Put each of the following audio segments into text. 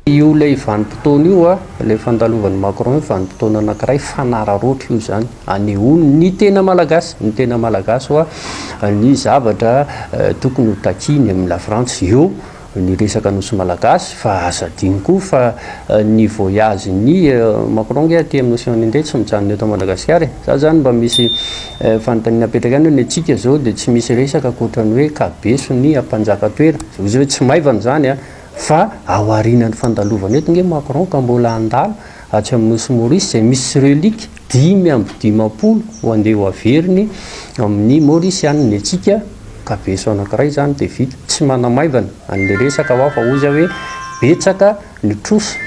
Io ilay vanim-potoana io a, ilay fandalovan'i Macron io vanim-potoana anankiray fanararaotra io izany, anehoany ny tena Malagasy, ny tena Malagasy hoa ny zavatra tokony ho takiany amin'i Lafrantsa. Eo ny resaka Nosy Malagasy fa aza adino koa fa ny voyage-n'i Macron nge aty amin'ny Océan Indien tsy mijanona eto Madagasikara e. Za zany mba misy fanontaniana apetraka ihany hoe ny antsika zao dia tsy misy resaka ankoatra ny hoe kabeso ny ampanjaka toera, zao hoe tsy maivana izany a. Fa aorianan'ny fandalovana eto nge Macron ka mbola handalo atsy amin'ny nosy Maurice izay misy relique 55 ho andeha ho averiny amin'ny Mauriciana ny antsika ka beso anankiray izany dia vita. Tsy manamaivana an'ilay resaka hoa fa hozy aho hoe betsaka ny trosa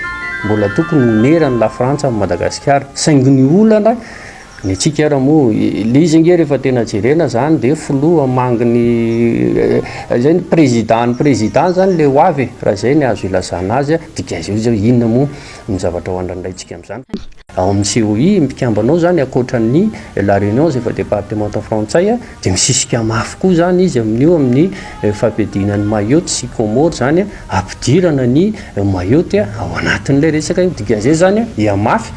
mbola tokony honeran'i Lafrantsa amin'i Madagasikara saingy ny olana Ny antsika ara moa, le izy ange rehefa tena jerena zany de filoha manginy zay ny président ny président zany le ho avy e, raha zay ny azo ilazana azy a, dikan'izay hoe zao inona moa ny zavatra ho andrandraintsika amin'izany. Ao amin'ny COI, mpikambana ao zany ankoatra ny La Réunion izay efa départementa frantsay a, de misisika mafy koa zany izy amin'io amin'ny fampiadiana an'i Mayotte sy Comores zany a, Ampidirana ny Mayotte ao anatin'ilay resaka io. Dikan'izay izany hihamafy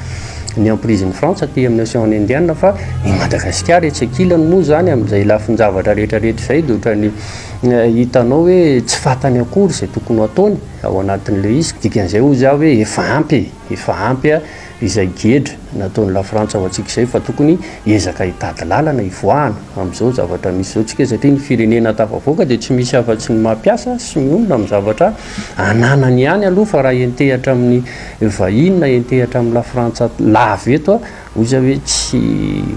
ny emprise-n'i Frantsa aty amin'ny Océan Indiana fa i Madagasikara etsy ankilany moa izany amin'izay lafin-javatra rehetra rehetra izay dia ohatran'ny hitanao hoe tsy fantany akory izay tokony ho ataony ao anatin'ilay izy. Dikan'izay hoy izaho hoe efa ampy e, efa ampy izay gedra nataon'i Lafrantsa ho antsika izay fa tokony hiezaka hitady lalana hivoahana amin'izao zavatra misy izao tsika satria ny firenena tafavoaka dia tsy misy afa-tsy ny mampiasa sy mionona amin'ny zavatra ananany ihany aloha fa raha hiantehatra amin'ny vahiny na hiantehatra amin'ny Lafrantsa lava eto hoy za hoe tsy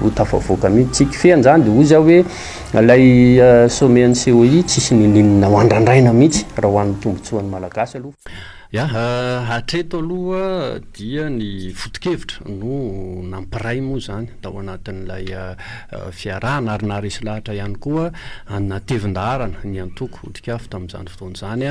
ho tafavoaka mihitsy tsika. Fehan'izany dia hoy za hoe ilay sommet an'ny COI tsisy ninoninona ho andrandraina mihitsy raha ho an'ny tombotsoan'ny Malagasy aloha. Ya, hatreto aloha dia ny foto-kevitra no nampiray moa izany tao anatin'ilay fiarahana ary naharesy lahatra ihany koa natevin-daharana ny antoko Otrikafo tamin'izany fotoana izany.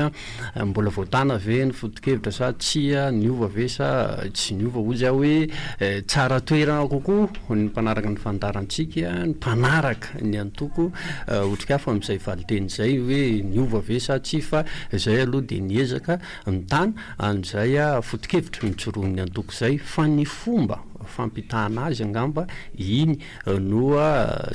Mbola voatana ve ny foto-kevitra sa tsia, niova ve sa tsy niova? Hoy aho hoe tsara toerana kokoa ny mpanaraka ny fandaharantsika, ny mpanaraka ny antoko Otrikafo amin'izay valin-teny izay hoe niova ve sa tsia fa Izay aloha dia niezaka nitana an'izay foto-kevitra nijoroan'ny antoko izay fa ny fomba fampitahana azy angamba iny no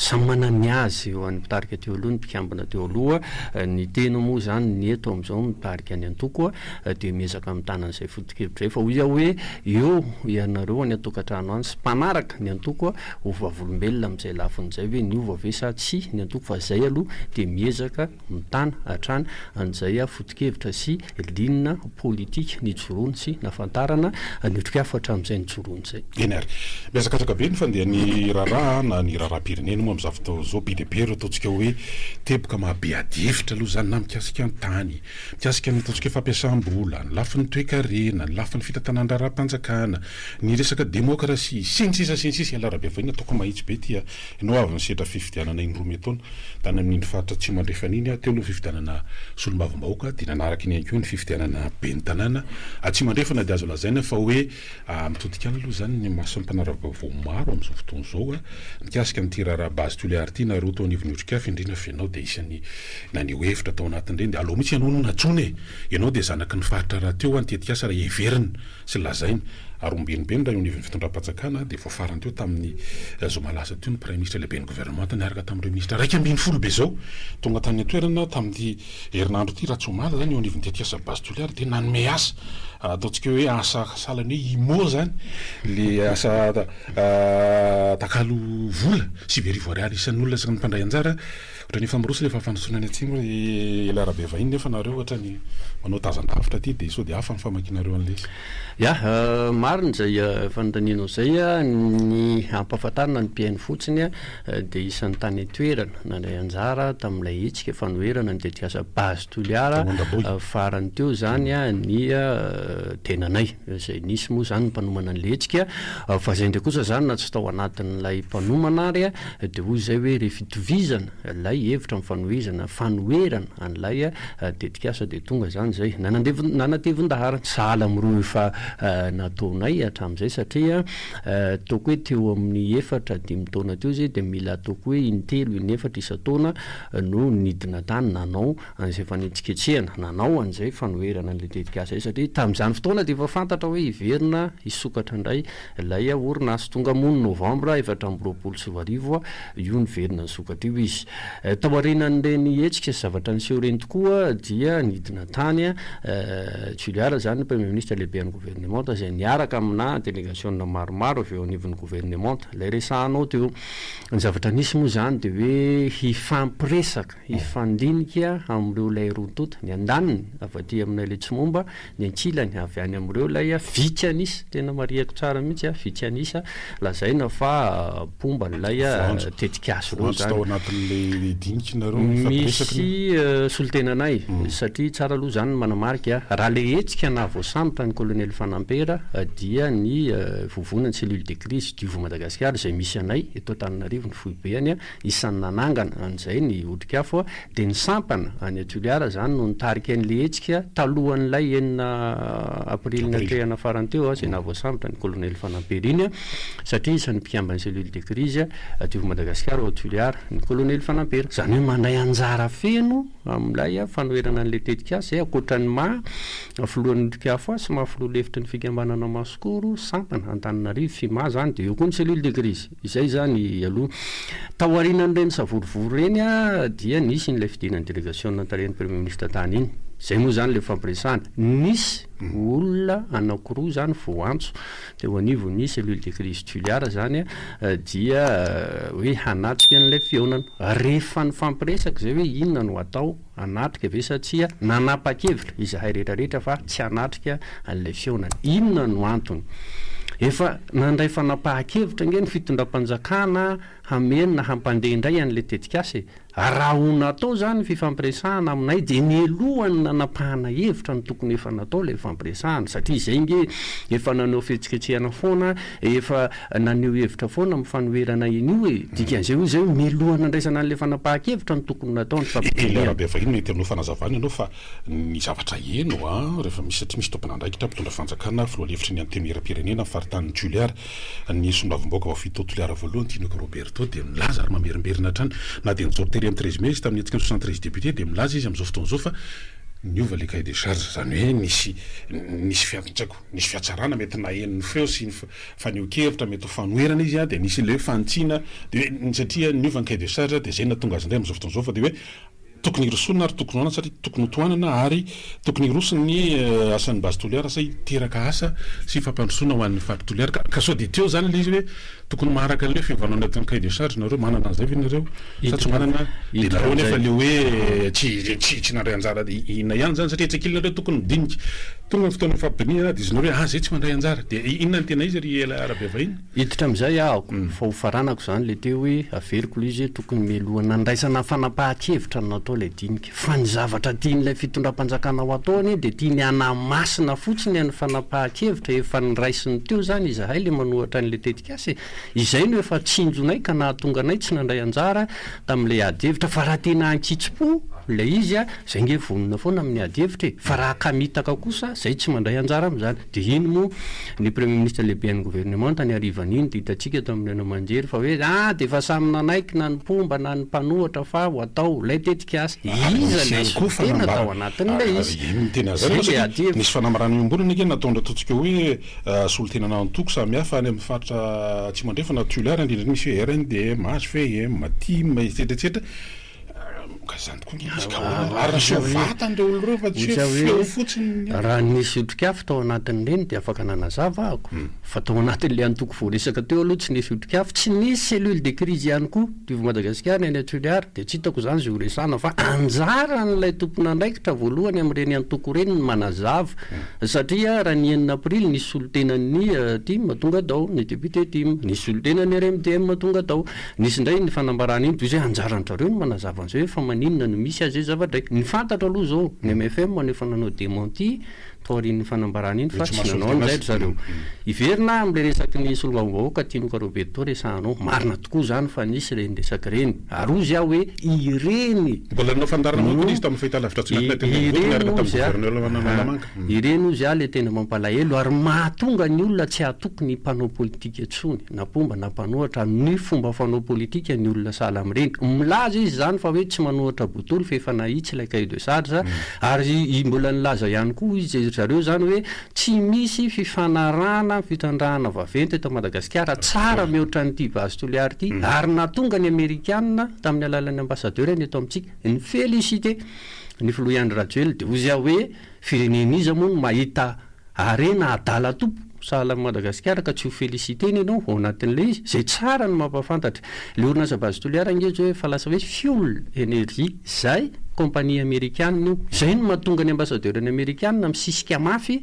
samy manana ny azy ho an'ny mpitarika teo aloha, ny mpikambana teo aloha, ny tena moa izany ny eto amin'izao mitarika ny antoko dia miezaka mitana an'izay foto-kevitra izay fa hoy aho hoe eo ianareo any an-tokantrano any sy mpanaraka ny antoko ho vavolombelona amin'izay lafiny izay hoe niova ve sa tsia ny antoko fa izay aloha dia miezaka mitana hatrany an'izay foto-kevitra sy ligne politique nijoroany sy nahafantarana ny Otrikafo hatramin'izay nijoroany izay. Eny ary. Mihazakazaka be ny fandehan'ny raharaha na ny raharaham-pirenena moa amin'izao fotoana izao. Be dia be ireo ataontsika hoe teboka maha be adihevitra aloha izany na mikasika ny tany, mikasika ny ataontsika hoe fampiasam-bola, ny lafiny toekarena, ny lafiny fitantanan-draharaham-panjakana, ny resaka demokrasia, sy ny sisa sy ny sisa. Ialahy Rabevohina ataoko mahitsy be ity a! Ianao avy nisedra fifidianana indroa miantaona tany amin'iny faritra Atsimo Andrefana iny, teo aloha ny fifidianana solombavambahoaka dia nanaraka iny ihany koa ny fifidianana ben'ny tanàna Atsimo Andrefana dia azo lazaina fa hoe mitodika any aloha izany ny mason'ny mpanara-baovao maro amin'izao fotoana izao mikasika an'ity raharaha Base Toliara ity nareo tao anivon'ny Otrikafo indrindra fa ianao dia isan'ny naneho hevitra tao anatin'ireny dia aleo mihitsy ianao no nantsoina e! Ianao dia zanaky ny faritra rahateo ny tetikasa raha heverina sy lazaina ary ombienimbeny raha eo anivon'ny fitondram-panjakana dia vao farany teo tamin'ny zoma lasa teo ny praiminisitra lehiben'ny governemanta niaraka tamin'ireo minisitra 11 be izao tonga tany an-toerana tamin'ity herinandro ity raha tsy omaly izany eo anivon'ny tetikasa Base Toliara dia nanome asa ataontsika hoe asa sahalan'ny hoe IMO izany le asa takalo vola 9000 ariary isan'olona isaky ny mpandray anjara Ohatran'ny efa miroso ilay fampandrosoana any atsimo ry Ela Rabevahiny nefa nareo ohatran'ny manao tazan-davitra aty dia sao dia hafa ny famakianareo an'ilay izy. Ya, marina izay fanontanianao izay. Ny hampahafantarina ny mpihaino fotsiny dia isan'ny tany an-toerana nandray anjara tamin'ilay hetsika fanoherana ny tetikasa Base Toliara farany teo izany ny tenanay. Izay nisy moa izany ny mpanomana an'ilay hetsika. Fa izay indray kosa izany na tsy tao anatin'ilay mpanomana ary dia hoy izay hoe rehefa itovizana ilay. an'ilay hevitra amin'ny fanohizana fanoherana an'ilay tetikasa dia tonga izany izay nanatevin-daharana sahala amin'ireo efa nataonay hatramin'izay satria ataoko hoe teo amin'ny efatra dimy taona teo izay dia mila ataoko hoe intelo inefatra isan-taona no nidina tany nanao an'izay fanetsiketsehana, nanao an'izay fanoherana an'ilay tetikasa izay satria tamin'izany fotoana dia efa fantatra hoe hiverina hisokatra indray ilay orinasa. Tonga moa ny novambra 2024 io niverina nisokatra io izy. Taorianan'ireny hetsika sy zavatra niseho ireny tokoa dia nidina tany Toliara izany ny Premier Ministre lehiben'ny governemanta izay niaraka aminà delegasiona maromaro avy eo anivon'ny governemanta. Ilay resahanao teo. Ny zavatra nisy moa izany dia hoe hifampiresaka. Hifandinika amin'ireo ilay roa tonta, ny andaniny avy aty aminay ilay tsy momba, ny ankilany avy any amin'ireo ilay vitsy an'isa, tena marihako tsara mihitsy a, vitsy an'isa lazaina fa mpomba an'ilay tetikasa ireo izany. Tao anatin'ilay dinika nareo nifampiresaka? Misy solontenanay, satria tsara aloha izany ny manamarika, raha ilay hetsika nahavoasambotra ny kolonely Fanampera dia ny vovonan'ny cellule de crise Diovy Madagasikara izay misy anay eto Antananarivo ny foibeny, Isan'ny nanangana an'izay ny Otrikafo dia ny sampana any Toliara izany no nitarika an'ilay hetsika talohan'ilay enina aprily natrehana farany teo izay nahavoasambotra ny kolonely Fanampera iny satria isan'ny mpikamban'ny cellule de crise aty Madagasikara ao Toliara ny kolonely Fanampera. Izany hoe mandray anjara feno amin'ilay fanoherana an'ilay tetikasa izay ankoatra ny maha filohan'ny Otrikafo azy sy maha filoha lefitry ny fikambanana Masikoro sampana Antananarivo, FIMA, izany dia eo koa ny cellule de crise. Izay izany aloha. Tao aorianan'ireny savorovoro ireny dia nisy an'ilay fidinan'ny delegasiona tarihan'ny Premier Ministre tany iny. Izay moa izany ilay fifampiresahana. Nisy olona anankiroa izany voaantso teo anivon'ny cellule de crise Toliara izany dia hoe hanatrika an'ilay fihaonana. Rehefa nifampiresaka izay hoe inona no atao, Hanatrika ve sa tsia? Nanapa-kevitra izahay rehetrarehetra fa tsy hanatrika an'ilay fihaonana. Inona no antony? Efa nandray fanapahan-kevitra ange ny fitondram-panjakana hameno na hampandeha indray an'ilay tetikasa e! Raha ho natao izany ny fifampiresahana aminay dia mialohan'ny nanapahana hevitra no tokony efa natao ilay fifampiresahana satria izay ange efa nanao fihetsiketsehana foana, efa naneho hevitra foana amin'ny fanoherana an'io e! Dikan'izay hoy izay hoe mialohan'ny nandraisana an'ilay fanapahan-kevitra no tokony natao ny Ela fampitoniana. Rabeavahiny mety hanao fanazavana ianao fa ny zavatra heno an, rehefa misy satria misy tompon'andraikitra mpitondra fanjakana filoha lefitry ny antenimierampirenena amin'ny faritanin'i Toliara ny solombavambahoaka voafidy tao Toliara voalohany Tinoka Roberto dia milaza ary mamerimberina hatrany na dia nijoro tery amin'ny 13 mai izy tamin'ny hetsiky ny 73 députés dia milaza izy amin'izao fotoana izao fa niova ilay cahier de charge izany hoe nisy nisy tsy haiko nisy fihatsarana mety naheno ny feo sy ny fanehoan-kevitra mety ho fanoherana izy dia nisy ilay hoe fanitsiana dia hoe satria niova ny cahier de charge dia izay no nahatonga azy indray amin'izao fotoana izao fa dia hoe tokony hirosoana ary tokony hohanana satria tokony hotohanana ary tokony hiroso ny asan'ny base Toliara sa hiteraka asa sy fampandrosoana ho an'ny faritra Toliara ka ka sao dia teo izany ilay izy hoe tokony maharaka an'ilay fiovana ao anatin'ny cahier de charge nareo manana an'izay ve nareo sa tsy manana dia nareo anefa ilay hoe tsy tsy tsy nandray anjara inona ihany izany satria etsy ankilany nareo tokony midinika Tonga ny fotoana mifampidinihana dia izy nareo hoe ah zay tsy mandray anjara dia inona no tena izy ry ela Rabeavahiny? Hiditra amin'izay aho fa ho faranako izany ilay teo hoe averiko ilay izy hoe tokony mialohan'ny nandraisana fanapahan-kevitra no natao ilay dinika fa ny zavatra tian'ilay fitondram-panjakana ho atao anie dia tiany hanamasina fotsiny an'ny fanapahan-kevitra efa noraisiny teo izany izahay ilay manohatra an'ilay tetikasa e! Izay no efa tsinjonay ka nahatonga anay tsy nandray anjara tamin'ilay ady hevitra fa raha tena ankitsim-po ilay izy a, zay nge vonona foana amin'ny ady hevitra e, fa raha kamitaka kosa zay tsy mandray anjara amin'izany. Dia iny moa ny premier ministre lehiben'ny gouvernemanta ny harivan'iny dia hitantsika tamin'ny haino aman-jery fa hoe ah dia efa samy nanaiky na ny mpomba na ny mpanohatra fa ho atao ilay tetikasa. Ary Iza nisy ilay ihany koa solontena tao fanambara- anatin'ilay ary izy? iny no tena Zay zay ilay ady satria hevitra. nisy fanambarana iombonana ange nataon-dRatotsika hoe Solontenana antoko samihafa any amin'ny faritra Atsimo Andrefana, Toliara indrindra indrindra, misy hoe RNDM, hvm, tim, etsetra etsetra. Ka izany tokoa nge izy ka ahoana? Ary naseho vatana ireo olona ireo fa tsy hoe feo fotsiny ny ato. Raha nisy otrikafo tao anatin'ireny dia afaka nanazava ahako, fa tao anatin'ilay antoko voaresaka teo aloha tsy nisy otrikafo, tsy nisy cellule de crise ihany koa teto Madagasikara ny any Toliara, dia tsy hitako izany izay horesahana fa anjaran'ilay tompon'andraikitra voalohany amin'ireny antoko ireny ny manazava Satria raha ny enina aprily nisy solontenan'ny tim tonga tao, ny député tim, nisy solontenan'ny RMDM tonga tao, nisy indray ny fanambarana iny, toy izay anjaran-dRareo ny manazava an'izay hoe fa maninona no misy azy izay zavatra izay. Ny fantatro aloha izao, ny mfm no efa nanao démenti Taorian'iny fanambarana iny fa tsy nanao an'izay ry zareo. Hiverina aho amin'ilay resaky ny solombavambahoaka Tinoka Roberto resahanao. Marina tokoa izany fa nisy ireny resaka ireny. Ary hozy aho hoe ireny Mbola nanao fandaharana manokana izy tamin'ny fahitalavitra tsy miankina teny Ambony ireny niaraka tamin'ny hozy aho governoran'i Analamanga. ireny hozy aho ilay tena mampalahelo ary mahatonga ny olona tsy hatoky ny mpanao politika intsony na mpomba na mpanohatra ny fomba fanao politika ny olona sahala amin'ireny. Milaza izy izany fa hoe tsy manohatra botolo fa efa nahitsy ilay cahier de charge Ary mbola nilaza ihany koa izy ry zareo izany hoe tsy misy fifanarahana fitrandrahana vaventy eto Madagasikara tsara mihoatra an'ity Base Toliara ity ary nahatonga ny Amerikana tamin'ny alalan'ny ambassadeur-ny eto amintsika ni-féliciter ny filoha Andry Rajoelina dia hoy izy aho hoe firenena iza moa no mahita Harena adala tompo, sahala amin'i Madagasikara ka tsy ho féliciter-na ianao ao anatin'ilay izy, izay tsara no mampahafantatra. Ilay orinasa Base Toliara ange izao efa lasa hoe Fuel Energy, izay compagnie amerikana io. Izay no mahatonga ny ambassadeur-n'ny amerikana misisika mafy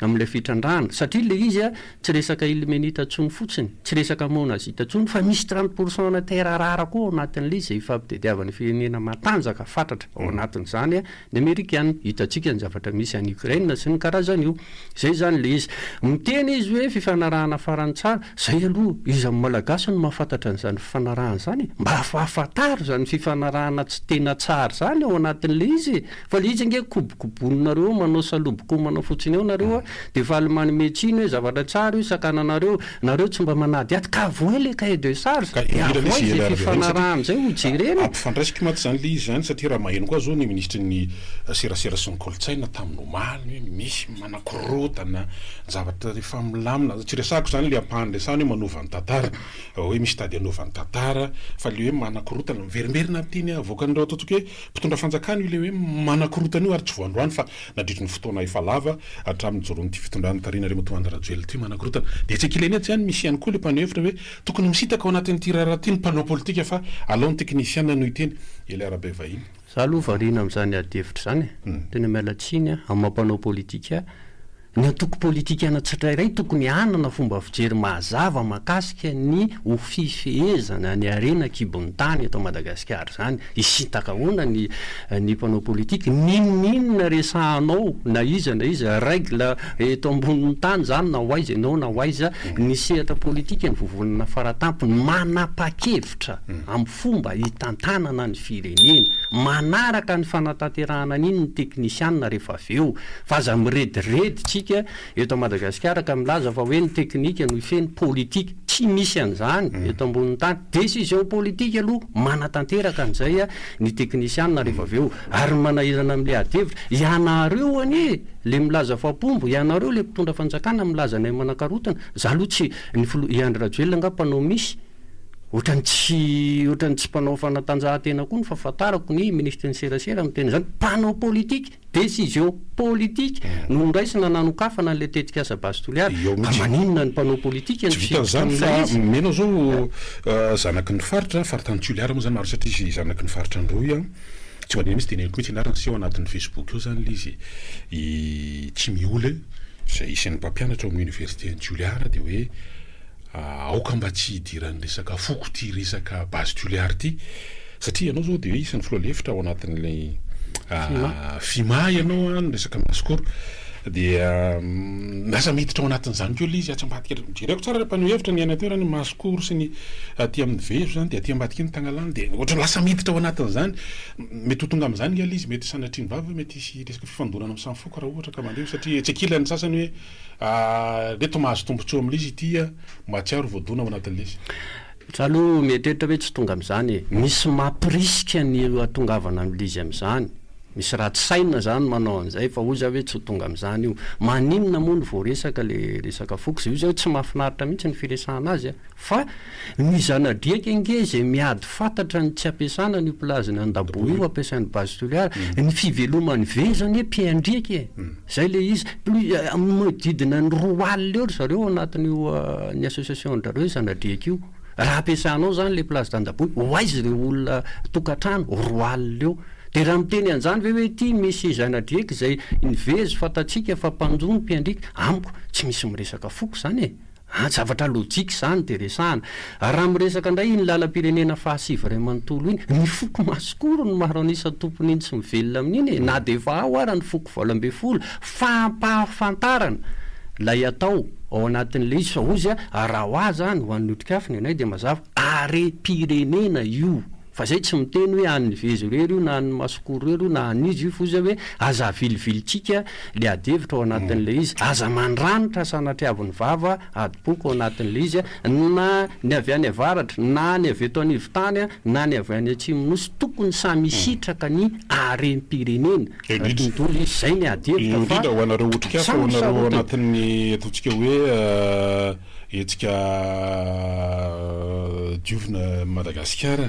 amin'ilay fitrandrahana, satria ilay izy tsy resaka ilmenite intsony fotsiny, tsy resaka monazite intsony fa misy 30 pour cent ana terre rare koa ao anatin'ilay izy izay ifampitediavan'ny firenena matanjaka fatratra ao anatin'izany. Ny Amerikana, hitantsika ny zavatra misy any Ukraine sy ny karazany io. Izay izany ilay izy. Miteny izy hoe fifanarahana farany tsara. Izay aloha, iza amin'ny Malagasy no mahafantatra an'izany fifanarahana izany e? Mba afahafantaro izany fifanarahana tsy tena tsara izany ao anatin'ilay izy e! Fa ilay izy ange kobokoboninareo eo, manao salobokomana fotsiny eo nareo a, dia faly manome tsiny hoe zavatra tsara io sakananareo, nareo tsy mba manadihady. Ka avohay ilay cahier de charge, Ka dia indrindra avohay misy izay LRB ireny satria fifanarahana izay ho jerena e! Ampifandraisiko mantsy izany ilay izy izany satria raha maheno koa zao ny minisitry ny serasera sy ny kolontsaina tamin'ny omaly hoe misy manakorontana ny zavatra rehefa milamina, tsy resahako izany ilay ampahany resahany hoe manova ny tantara, hoe misy tady hanova ny tantara fa ilay hoe manakorontana, miverimberina ny teny avoakan'ireo ataontsika hoe mpitondra fanjakana io ilay hoe manakorontana io ary tsy vao androany fa nandritry ny fotoana efa lava hatramin'ny nijoroan'ity fitondrana tarihin'Andriamatoa Andry Rajoelina ity manakorontana. Dia etsy ankilany etsy ihany misy ihany koa ilay mpaneho hevitra hoe tokony misintaka ao anatin'ity raharaha ity ny mpanao politika fa alao ny teknisiana no hiteny. Ely Arabevahiny. Za aloha variana amin'izany adihevitra izany e! Tena miala tsiny aho amin'ny maha mpanao politika ahy. Ny antoko politikana tsirairay tokony hanana fomba fijery mazava mahakasika ny ho fifehezana ny harena an-kibon'ny tany eto Madagasikara izany. Hisintaka ahoana ny ny mpanao politika? N'inon'inona resahanao na iza na iza, règle eto ambonin'ny tany izany na ho aiza ianao na ho aiza, ny sehatra politika ny vovonana faratampony manapa-kevitra amin'ny fomba hitantanana ny firenena. Manaraka ny fanatanterahana an'iny ny teknisianina rehefa avy eo. Fa aza mirediredy tsika eto Madagasikara ka milaza fa hoe ny teknika no hifehy ny politika. Tsy misy an'izany eto ambonin'ny tany. Décision politique aloha manatanteraka an'izay ny teknisianina rehefa avy eo. Ary ny manahirana amin'ilay adihevitra, ianareo anie le milaza fa mpombo, ianareo le mpitondra fanjakana milaza anay manankarotana. Za aloha tsy, ny filoha, i Andry Rajoelina angaha mpanao misy? Ohatran'ny tsy, ohatran'ny tsy mpanao fanatanjahantena koa ny fahafantarako ny minisitry ny serasera miteny izany. Mpanao politika. Décision politique no noraisina nanokafana an'ilay tetikasa Base Toliara. Eo Ka mihitsy. maninona ny mpanao politika no Tsy tsy vitan'izany hiditra amin'ilay fa izy? Mena zao zanaky ny faritra, faritany Toliara moa zany maro satria izy zanaky ny faritra Androy an, tsy manino mihitsy teneniko mihitsy anarany seho anatin'ny Facebook eo zany le izy, i Tsimihole izay isan'ny mpampianatra ao amin'ny université an'i Toliara dia hoe aoka mba tsy hidiran'ny resaka foko ity resaka Base Toliara ity Satria ianao zao dia hoe isan'ny filoha lefitra ao anatin'ilay FIMA ianao an, ny resaka Mascor. Dia lasa miditra ao anatin'izany koa ilay izy atsy ambadika. Jereko tsara ilay mpaneho hevitra ny any an-toerana, ny Mascor sy ny aty amin'ny Vezo izany, dia aty ambadika iny Tagnalana, dia ohatran'ny lasa miditra ao anatin'izany. Mety ho tonga amin'izany nga ilay izy, mety sanatria ny vava hoe mety hisy resaka fifandonana amin'ny samy foko raha ohatra ka mandeha io, satria etsy ankilany ny sasany hoe reto mahazo tombontsoa amin'ilay izy ity mahatsiaro voadona ao anatin'ilay izy. Za aloha mieritreritra hoe tsy tonga amin'izany e. Misy mampirisika ny hahatongavana amin'ilay izy amin'izany. Misy ratsy saina zany manao an'izay fa hoy za hoe tsy ho tonga amin'izany io. Maninona moa no voaresaka le resaka foko? Zay io zao tsy mahafinaritra mihitsy ny firesahana azy a. Fa ny zana-driaka ange izay miady fatratra ny tsy ampiasana an'io plage-n'i Andaboy io ampiasain'ny Base Toliara. Ny fiveloman'ny vezo anie mpiandriaka e. Zay le izy. Plus manodidina ny 20 eo ry zareo ao anatin'io ny association-dRareo io zana-driaka io. Raha ampiasanao zany le plage d'Andaboy, ho aiza ireo olona tokantrano 20 eo? Dia raha miteny an'izany ve hoe ity misy zana-driaka izay nivezo fantatsika fa mpanjono mpiandriaka, amiko tsy misy miresaka foko izany e! An, zavatra lojika izany dia resahana. Ary raha miresaka indray iny lalam-pirenena fahasivy iray manontolo iny, ny foko Masikoro no maro an'isa tompon'iny sy mivelona amin'iny e, na dia efa ao ara ny foko 18, fampahafantarana ilay atao ao anatin'ilay izy fa hozy a, raha ho ahy izany, ho an'ny Otrikafo ny anay dia mazava, harem-pirenena io. Fa zay tsy miteny hoe an'ny vezo irery io na an'ny masokoro irery io na an'iza io foza hoe aza avilivilintsika le ady hevitra ao anatin'ilay izy, aza mandranitra sanatriavin'ny vava adim-poko ao anatin'ilay izy na ny avy any avaratra na ny avy eto anivontany na ny avy any atsimo nosy tokony samy hisitraka ny harem-pirenena tontolo izy, zay ny ady hevitra fa Indrindra ho anareo otrikafo ho samy anareo sarotiny. anatin'ny ataontsika hoe Hetsika diovina Madagasikara,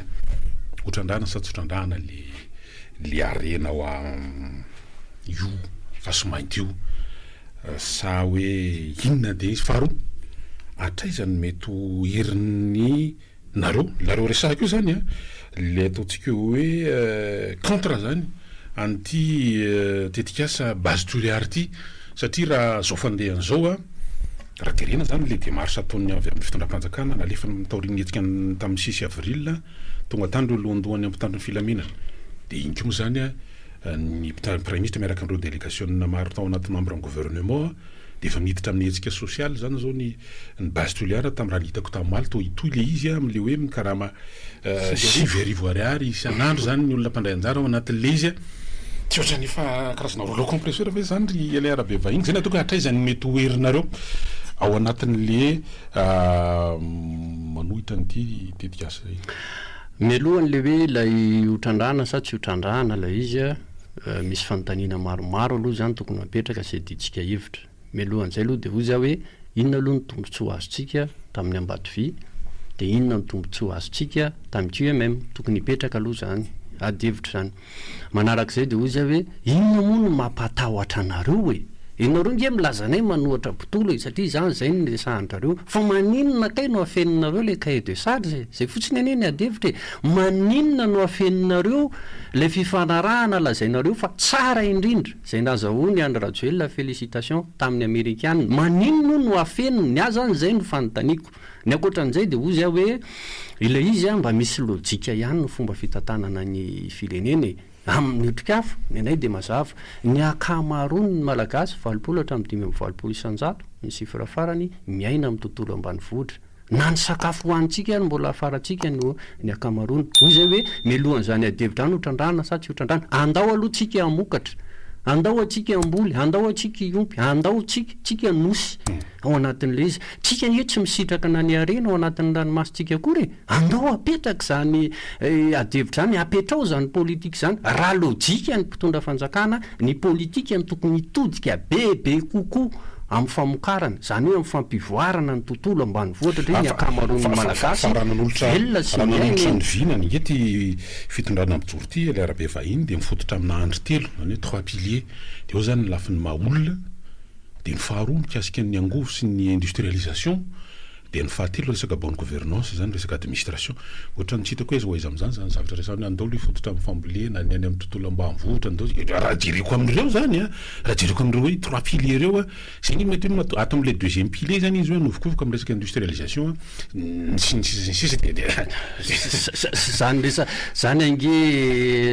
ho trandrahana sa tsy ho trandrahana le le harena ao am io vasomainty io sa hoe inona de izy? Faharoa, hatraiza no mety ho herin'ny Nareo, nareo resahiko io zany an, le ataontsika hoe contre zany an'ity tetikasa base Toliara ity, satria raha zao fandehany zao an, raha jerena zany le démarche ataon'ny avy amin'ny fitondram-panjakana nalefany taorian'ny hetsika tamin'ny six avril, tonga tany ireo lohandohan'ny mpitandro ny filaminana, de iny koa moa zany an, ny praiminisitra miaraka amin'ireo delegasiona maro tao anaty membre ny gouvernement de efa miditra amin'ny hetsika sosialy zany zao ny Ny base Toliara tamin'ny raha ny hitako tamin'ny omaly toa hitohy ilay izy amin'ilay hoe mikarama 9000 ariary isan'andro izany ny olona mpandray anjara ao anatin'ilay izy. Tsy ohatran'ny efa karazana rouleau compresseur ve izany ry Alain Rabevahiny? Izay no ataoko hoe hatraiza ny mety ho herinareo ao anatin'ilay manohitra an'ity tetikasa ity. Mialohan'ilay hoe ilay ho trandrahana sa tsy ho trandrahana ilay izy, misy fanontaniana maromaro aloha izany tokony ho apetraka sy iadiantsika hevitra. Mialohan'izay aloha dia hoy za hoe inona aloha ny tombotsoa azontsika tamin'ny Ambatovy dia inona ny tombotsoa azontsika tamin'ny QMM? Tokony hipetraka aloha izany ady hevitra izany. Manarak'izay dia hoy za hoe inona moa no mampatahotra anareo e? Ianareo nge milaza anay manohatra botolo e satria izany izay no niresahan-drareo fa maninona kay no afeninareo ilay cahier de charge e? Izay fotsiny anie ny ady hevitra e! Maninona no afeninareo ilay fifanarahana lazainareo fa tsara indrindra? Zay nazahoany Andry Rajoelina félicitation tamin'ny amerikana, maninona hono no afeniny, ny ahy zany zay no fanontaniako, ny ankoatran'izay dia hozy aho hoe ilay izy an mba misy lojika ihany ny fomba fitantanana ny firenena e, amin'ny otrikafo, ny anay dia mazava, ny ankamaroan'ny malagasy, 80 hatramin'ny 85%, ny chiffre farany, miaina amin'ny tontolo ambanivohitra. Na ny sakafo hohanintsika ary mbola hafarantsika no ny ankamaroany. Hoy izay hoe, mialohan'izany adihevitra izany ho trandrahana sa tsy ho trandrahana? Andao aloha tsika hamokatra, andao antsika hamboly, andao antsika hiompy, andao tsika, tsika nosy ao anatin'ilay izy. Tsika anie tsy misitraka na ny harena ao anatin'ny ranomasintsika akory e! Andao apetraka izany adihevitra izany, apetrao izany politika izany. Raha lojika ny mpitondra fanjakana, Ny politika no tokony hitodika bebe kokoa amin'ny famokarana, izany hoe amin'ny fampivoarana ny tontolo ambanivohitra satria ny ankamaroan'ny Malagasy Fa raha nanolotra velona sy raha miaina nanolotra eny. ny vinany ange ity fitondrana mijoro ity ilay arabe vahiny dia mifototra amina andry telo, izany hoe trois piliers, dia eo izany ny lafiny maha olona, dia ny faharoa mikasika ny angovo sy ny industrialisation, Dia ny fahatelo resaka bonne gouvernance izany, resaka administration. Ohatran'ny tsy hitako hoe aiza ho aiza amin'izany izany zavatra resahina hoe andao aloha hifototra amin'ny fambolena, ny any amin'ny tontolo ambanivohitra, andao, raha jereko amin'ireo izany an, raha jereko amin'ireo hoe trois piliers ireo an, izay anie mety hoe ato amin'ilay deuxième pilier izany izy hoe hanovokovoka amin'ny resaka industrialisation an, sy ny sisa sy ny sisa dia dia. Izany resa, izany ange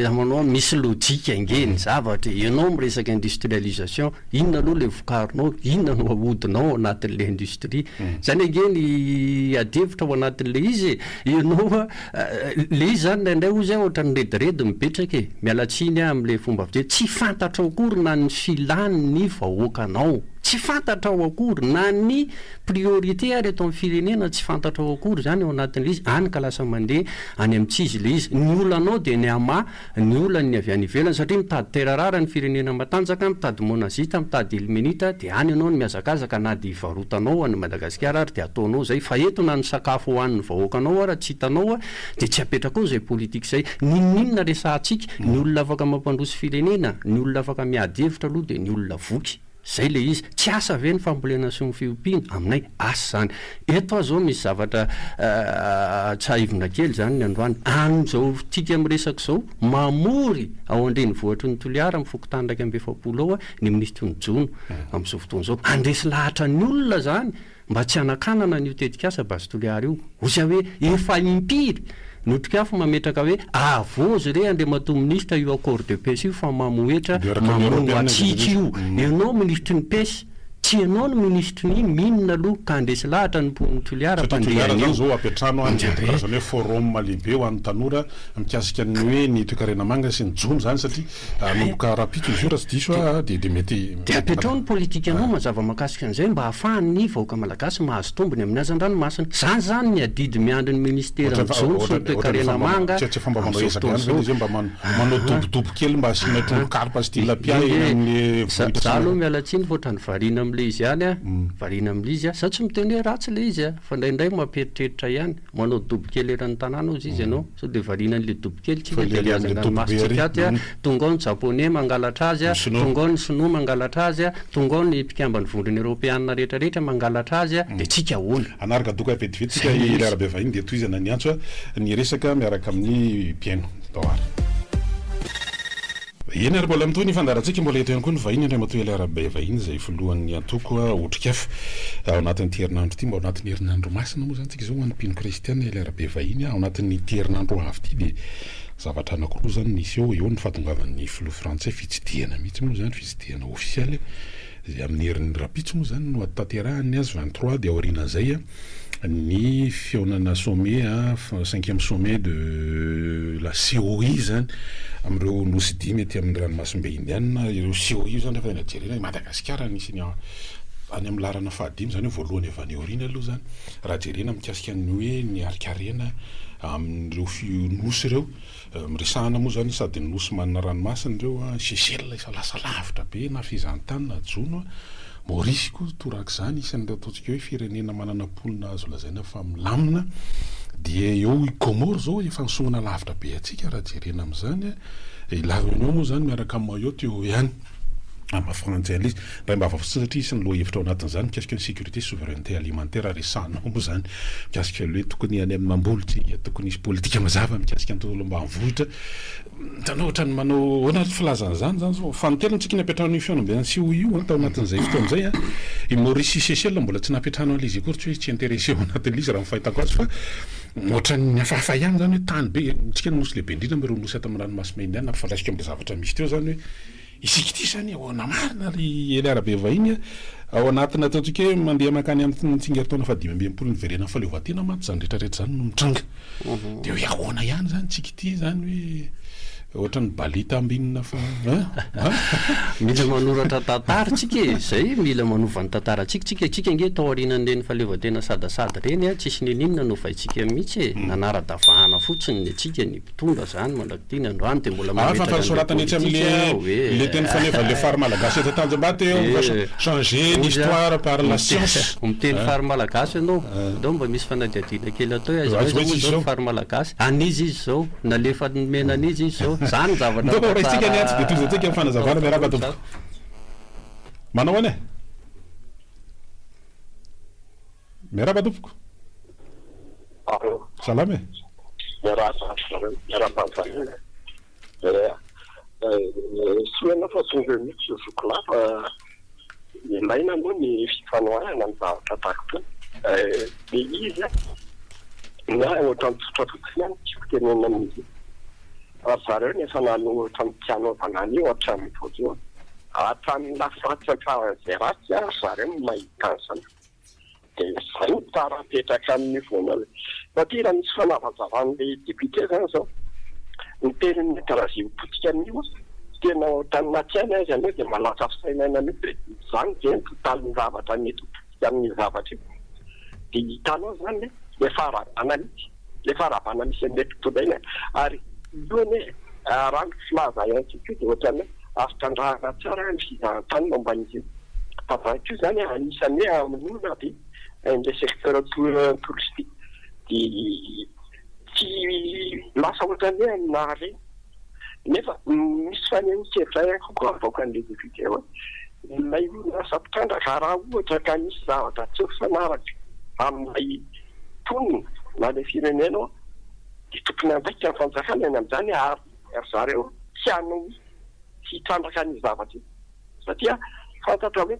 namanao an, misy lojika ange ny zavatra e, ianao miresaka industrialisation, Inona aloha ilay vokarinao, inona no ahodinao ao anatin'ilay industrie. Izany ange ny adihevitra ao anatin'ilay izy e. Ianao ilay izy izany indraindray hozy aho ohatran'ny rediredy mipetraka e. Miala tsiny aho amin'ilay fomba fijery. Tsy fantatrao akory na ny filan'ny vahoakanao. Tsy fantatrao akory na ny priorité ary eto amin'ny firenena tsy fantatrao akory izany ao anatin'ilay izy. Any ka lasa mandeha any amin'ny tsy izy ilay izy. Ny olanao dia ny hamaha ny olan'ny avy any ivelany satria mitady terre rare ny firenena matanjaka, mitady monazita, mitady ilmenita dia any ianao no mihazakazaka na dia hivarotanao an'i Madagasikara ary dia ataonao izay fa eto na ny sakafo hohanin'ny vahoakanao ara tsy hitanao dia tsy apetrakao izay politika izay. N'inon'inona resahantsika, ny olona afaka mampandroso firenena, ny olona afaka miady hevitra aloha dia ny olona voky. Zay le izy. Tsy asa ve ny fambolena sy ny fiompiana? Aminay, asa izany. Eto aho zao misy zavatra tsahivina kely zany ny androany. Amin'izao tsika miresaka izao, mamory ao an-drenivohitry ny Toliara amin'ny fokontany 41 ao ny minisitry ny jono amin'izao fotoana izao. Handresy lahatra ny olona zany mba tsy hanakanana an'io tetikasa Base Toliara io. Hoy aho hoe efa impiry ny Otrikafo mametraka hoe avozy re Andriamatoa Minisitra io accord de pêche io fa mamohetra mamono antsika io. Ianao minisitry ny pêche, tsy ianao no minisitry ny mines aloha ka handresy lahatra ny mponin'i Toliara Satria mpandeha Toliara zany an'io. zao ampiantrano any karazana hoe forum lehibe ho an'ny tanora mikasika ny hoe ny toekarena manga sy ny jono zany satria Hanomboka rahampitso izy io raha tsy diso aho dia dia mety. Dia apetraho ny politikanao mazava mahakasika an'izay mba ahafahan'ny vahoaka malagasy mahazo tombony amin'ny hazan-dranomasina. Izany izany ny adidy miandry ny ministeran'ny jono sy ny toekarena manga Tsy efa mba manao amin'izao ezaka fotoana ihany ve izao. ilay izy hoe mba manao dobodobo kely mba asiana trondro karpa sy tilapia eny amin'ny Za vohitra za aloha samihafa. miala tsiny fa ohatran'ny variana amin'ilay izy ihany aho, variana amin'ilay izy aho. Za tsy miteny hoe ratsy ilay izy fa indraindray mampieritreritra ihany. Manao dobo kely eran'ny tanàna hozy izy ianao, sao dia variana an'ilay dobo kely tsika dia ilay hazandranomasintsika aty a, tonga ao ny japoney mangalatra azy a, tonga ao ny sinoa mangalatra azy a, tonga ao ny mpikamban'ny vondrona eoropeanina rehetra rehetra mangalatra azy a, dia tsika ahoana? Hanaraka doka vetivety tsika Zay i ilay izy. Rabe vahiny dia tohizana ny antso a, ny resaka miaraka amin'ny mpihaino. Tao ary. Eny ary mbola mitohy ny fandaharantsika, mbola eto ihany koa ny vahiny Andriamatoa Elia Rabevahiny izay filohan'ny antoko Otrikafo ao anatin'ity herinandro ity, mba ao anatin'ny herinandro masina moa izany tsika izao ho an'ny mpino kristiana Elia Rabevahiny, ao anatin'ity herinandro ho avy ity dia zavatra anankiroa izany no hiseho, eo ny fahatongavan'ny filoha frantsay, fitsidihana mihitsy moa izany, fitsidihana ofisialy izay amin'ny herin'ny rahampitso moa izany no hatanterahany ny azy 23 dia aorianan'izay ny fihaonana sommet cinquième sommet de la COI zany amin'ireo nosy dimy aty amin'ny ranomasimbe indianina, ireo COI io zany rehefa tena jerena i Madagasikara anisany any amin'ny laharana fahadimy zany hoe voalohany avy any aoriana aloha zany raha jerena mikasika ny hoe ny harinkarena amin'ireo nosy ireo, Resahana moa izany sady nosy manana ranomasina ireo an, Seychelles efa lasa lavitra be na fehezantany na jono an, Maorisy koa torak'izany isan'ireo ataontsika hoe firenena manana mponina azo lazaina fa milamina, dia eo i Comores izao efa nisongona lavitra be antsika raha jerena amin'izany an, i La Réunion moa izany miaraka amin'i Mayotte eo ihany. Amin'ny maha frantsay an'ilay izy. Mba mba fotsiny satria isan'ny lohahevitra ao anatin'izany mikasika ny sécurité souveraineté alimentaire resahanao moa izany mikasika ilay hoe tokony any amin'ny mamboly tsika, tokony hisy politika mazava mikasika ny tontolo ambanivohitra. Hitanao ohatran'ny manao ahoana ary filaza an'izany izany zao. Fanintelony tsika nampiantrano io fihaonambe an'i COI io an, tao anatin'izay fotoana izay an. I Maurice sy Seychelles mbola tsy nampiantrano an'ilay izy akory, tsy hoe tsy intéressé ao anatin'ilay izy raha ny fahitako azy fa ohatran'ny hafahafa ihany izany hoe tany be, tsika no nosy lehibe indrindra amin'ireo nosy ato amin'ny ranomasimbe Indiana, ampifandraisiko amin'ilay zavatra misy teo izany hoe Isika ity izany ahoana marina ry Elia Rabevahiny a? Ao anatin'ny ataontsika hoe mandeha mankany amin'ny tsingerin-taona fahadimy ambin'ny niverenan'ny fahaleovantena mantsy izany rehetra rehetra izany no mitranga. Dia hoe ahoana ihany izany tsika ity izany hoe ohatran'ny balita ambinina fa hein? Mila manoratra tantara tsika e, zay mila manova ny tantarantsika tsika, tsika ange tao aorianan'ireny fahaleovantena sadasada ireny a, tsisy n'inon'inona novaintsika mihitsy e, nanara-davahana fotsiny ny antsika ny mpitondra zany mandrak'ity ny androany dia mbola Hafa mametraka fa an'ilay soratana etsy politika amin'le hoe le teny faneva le fary malagasy eto Tanjombato eo on va eh, changer hoy aho l'histoire par la science. miteny Hein? fary malagasy ianao, ndao mba misy fanadihadiana kely atao hoe aiza Aiza ho aiza ho aiza moa izy izao ny izao? fary malagasy, an'iza izy izao, nalefa nomena an'iza izy izao, zany ny zavatra Ndao mba ho raisintsika ny tsara antsy dia tohizantsika ny atao fanazavana miarahaba daholo tompoko. zany. Manao ahoana e? Miarahaba tompoko. Allô. Salama e. Miarahaba miarahaba vahiny. Eh, soa ianao fa tonga eo mihitsy zoky lahy fa ilaina moa ny fifanohanana ny zavatra tahaka itony. Le izy an, ny ahy ohatran'ny tsotra fotsiny ihany no tiako tenenina amin'izy io. Fa ry zareo no efa nanohitra ny tsy hanaovana an'io hatramin'ny voalohany. Hatramin'ny lafy ratsy hatramin'izay ratsy ary ry zareo no mahita an'izany. Dia izay no tsara apetraka amin'io voalohany. Satria raha misy fanavazavan'ilay député izany izao, ny périmètre géopolitique amin'io tena ohatran'ny na tsy hainy aza ianao dia mahalasa fisainana mihitsy hoe izany ve ny totalin'ny zavatra mety ho potika amin'io zavatra io. Dia hitanao izany hoe ilay faharavana mihitsy, ilay faharavana misy an'ilay mpitondra iny ary io anie raha ny filaza ihany koa dia ohatran'ny hoe azo trandrahana tsara ny fizahantany momba an'izy io. Fa zany koa zany anisan'ny hoe hamonoana be an'ilay secteur touristique dia tsy lasa ohatran'ny hoe nahare nefa misy fanehoan-kevitra ihany koa avoakan'ilay député hoe. Ilay orinasa mpitrandraka raha ohatra ka misy zavatra tsy mifanaraka amin'ilay mponina na ilay firenena ao dia tompon'andraikitra ny fanjakana ny amin'izany ary ry zareo tsy hanohy tsy hitrandraka an'io zavatra io satria fantatra hoe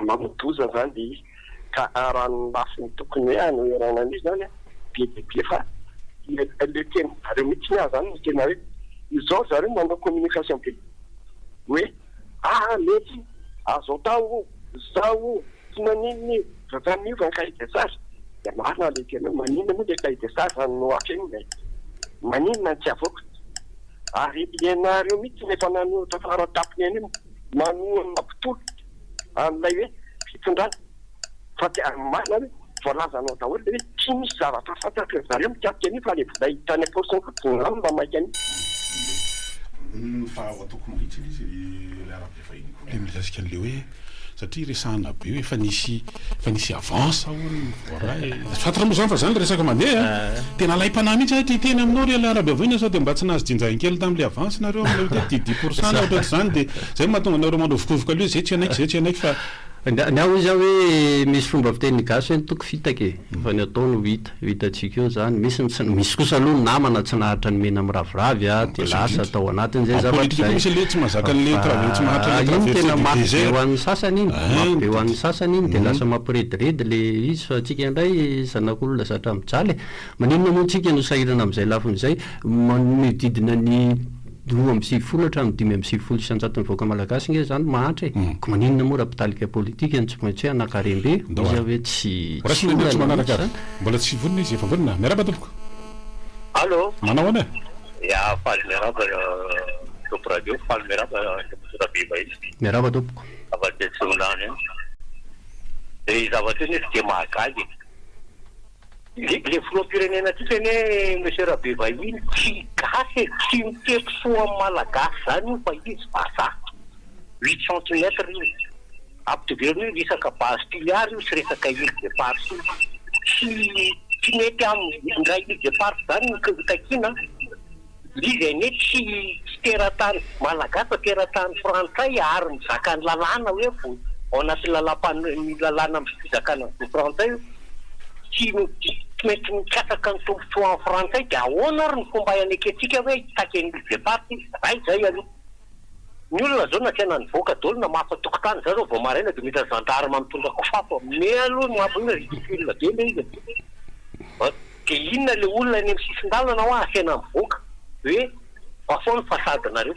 mamoa-doza izany ilay izy ka raha ny lafiny tokony hoe hanoherana an'io izany be dia be fa ilay tenin-jareo mihitsy aza izany no tena hoe izao ry zareo manao communication be hoe Aa mety, azo atao io, zao io, tsy maninona io, fa miova ny cahier de charge, dia marina ilay teny hoe maninona moa ilay cahier de charge no afenina e? Maninona no tsy avoaka? Ary ianareo mihitsy no efa nanoratra faratapony an'io, manohana mampitolona an'ilay hoe fitondrana, fa tsy marina hoe voalazanao daholo ilay hoe tsy misy zavatra fantatry ry zareo mikasika an'io fa ilay vola hiditra any am-paosiny fotsiny izany no mamaika an'io. Fa ao ataoko mahitsy ilay izy ry ilay arabe vahiny koa ilay mikasika an'ilay hoe satria resahana be hoe efa nisy efa nisy avance hono ny voaray. Fantatra moa izany fa izany resaka mandeha a! Tena alaim-panahy mihitsy aho ity hiteny aminao ry ilay arabe vahiny sao dia mba tsy nahazo jinjain-kely tamin'ilay avance nareo amin'ilay hoe dix dix pour cent na ohatrohatr'izany dia izay no mahatonga anareo manovokovoka aloha hoe izay tsy hanaiky izay tsy hanaiky fa Ny ahy hoy izaho hoe misy fomba fitenin'ny gasy hoe ny toko fitaka e, fa ny atao no hita, io hitantsika eo izany, misy ny tsy, misy kosa aloha ny namana tsy naharitra ny mena miraviravy a, dia lasa tao anatin'izay zavatra izay, fa iny tena mafy be ho an'ny sasany iny, mafy be ho an'ny sasany iny, dia lasa mampirediredy le izy, fa antsika indray zanak'olona zatra mijaly e, maninona moa tsika no sahirana amin'izay lafiny izay, manodidina ny. 92 hatramin'ny 95 isan-jaton'ny vahoaka malagasy nge zany mahantra e! Ko maninona moa raha mpitalika politika no tsy maintsy hoe hanankarem-be? Ndao Hoy ary. aho hoe tsy Ho tsy raisina ny antso olana manaraka mihitsy ary. zany. Mbola tsy vonona izy, efa vonona. Miarahaba tompoko. Allo. Manao ahoana e? Ya, faly miarahaba Top Radio, faly miarahaba Andriamatoa Rabevahiny. Miarahaba tompoko. Avy aty Atsinanana iny. Ilay zavatra io nefa dia mahagaga e. Le le filoham-pirenena tsika anie Monsieur Rabevahiny tsy gasy e, tsy mitety fo amin'ny Malagasy zany io fa izy vazaha. Huit centimètres io. Ampitoverina io resaka base Toliara io sy resaka île d'Eparse io. Tsy tsy mety aminy ndray île d'Eparse zany ny takiana. Izy anie tsy tsy teratany malagasy fa teratany frantsay ary mizaka ny lalàna hoe vo ao anatin'ny lalàmpano ny lalàna amin'ny fizakana ny zo frantsay io tsy tsy maintsy mikatsaka ny tombotsoan'ny frantsay dia ahoana ary ny fomba hanekentsika hoe hitaky an'i Île Éparse izy? Ray izay aloha. Ny olona zao nasaina nivoaka daholo namafa tokotany za zao vao maraina de mahita gendarme mitondra kofafa mais aloha ny mampalahelo ridicule be le izy e. De inona le olona eny amin'ny sisin-dalana hoa asaina mivoaka hoe bafao ny façade-nareo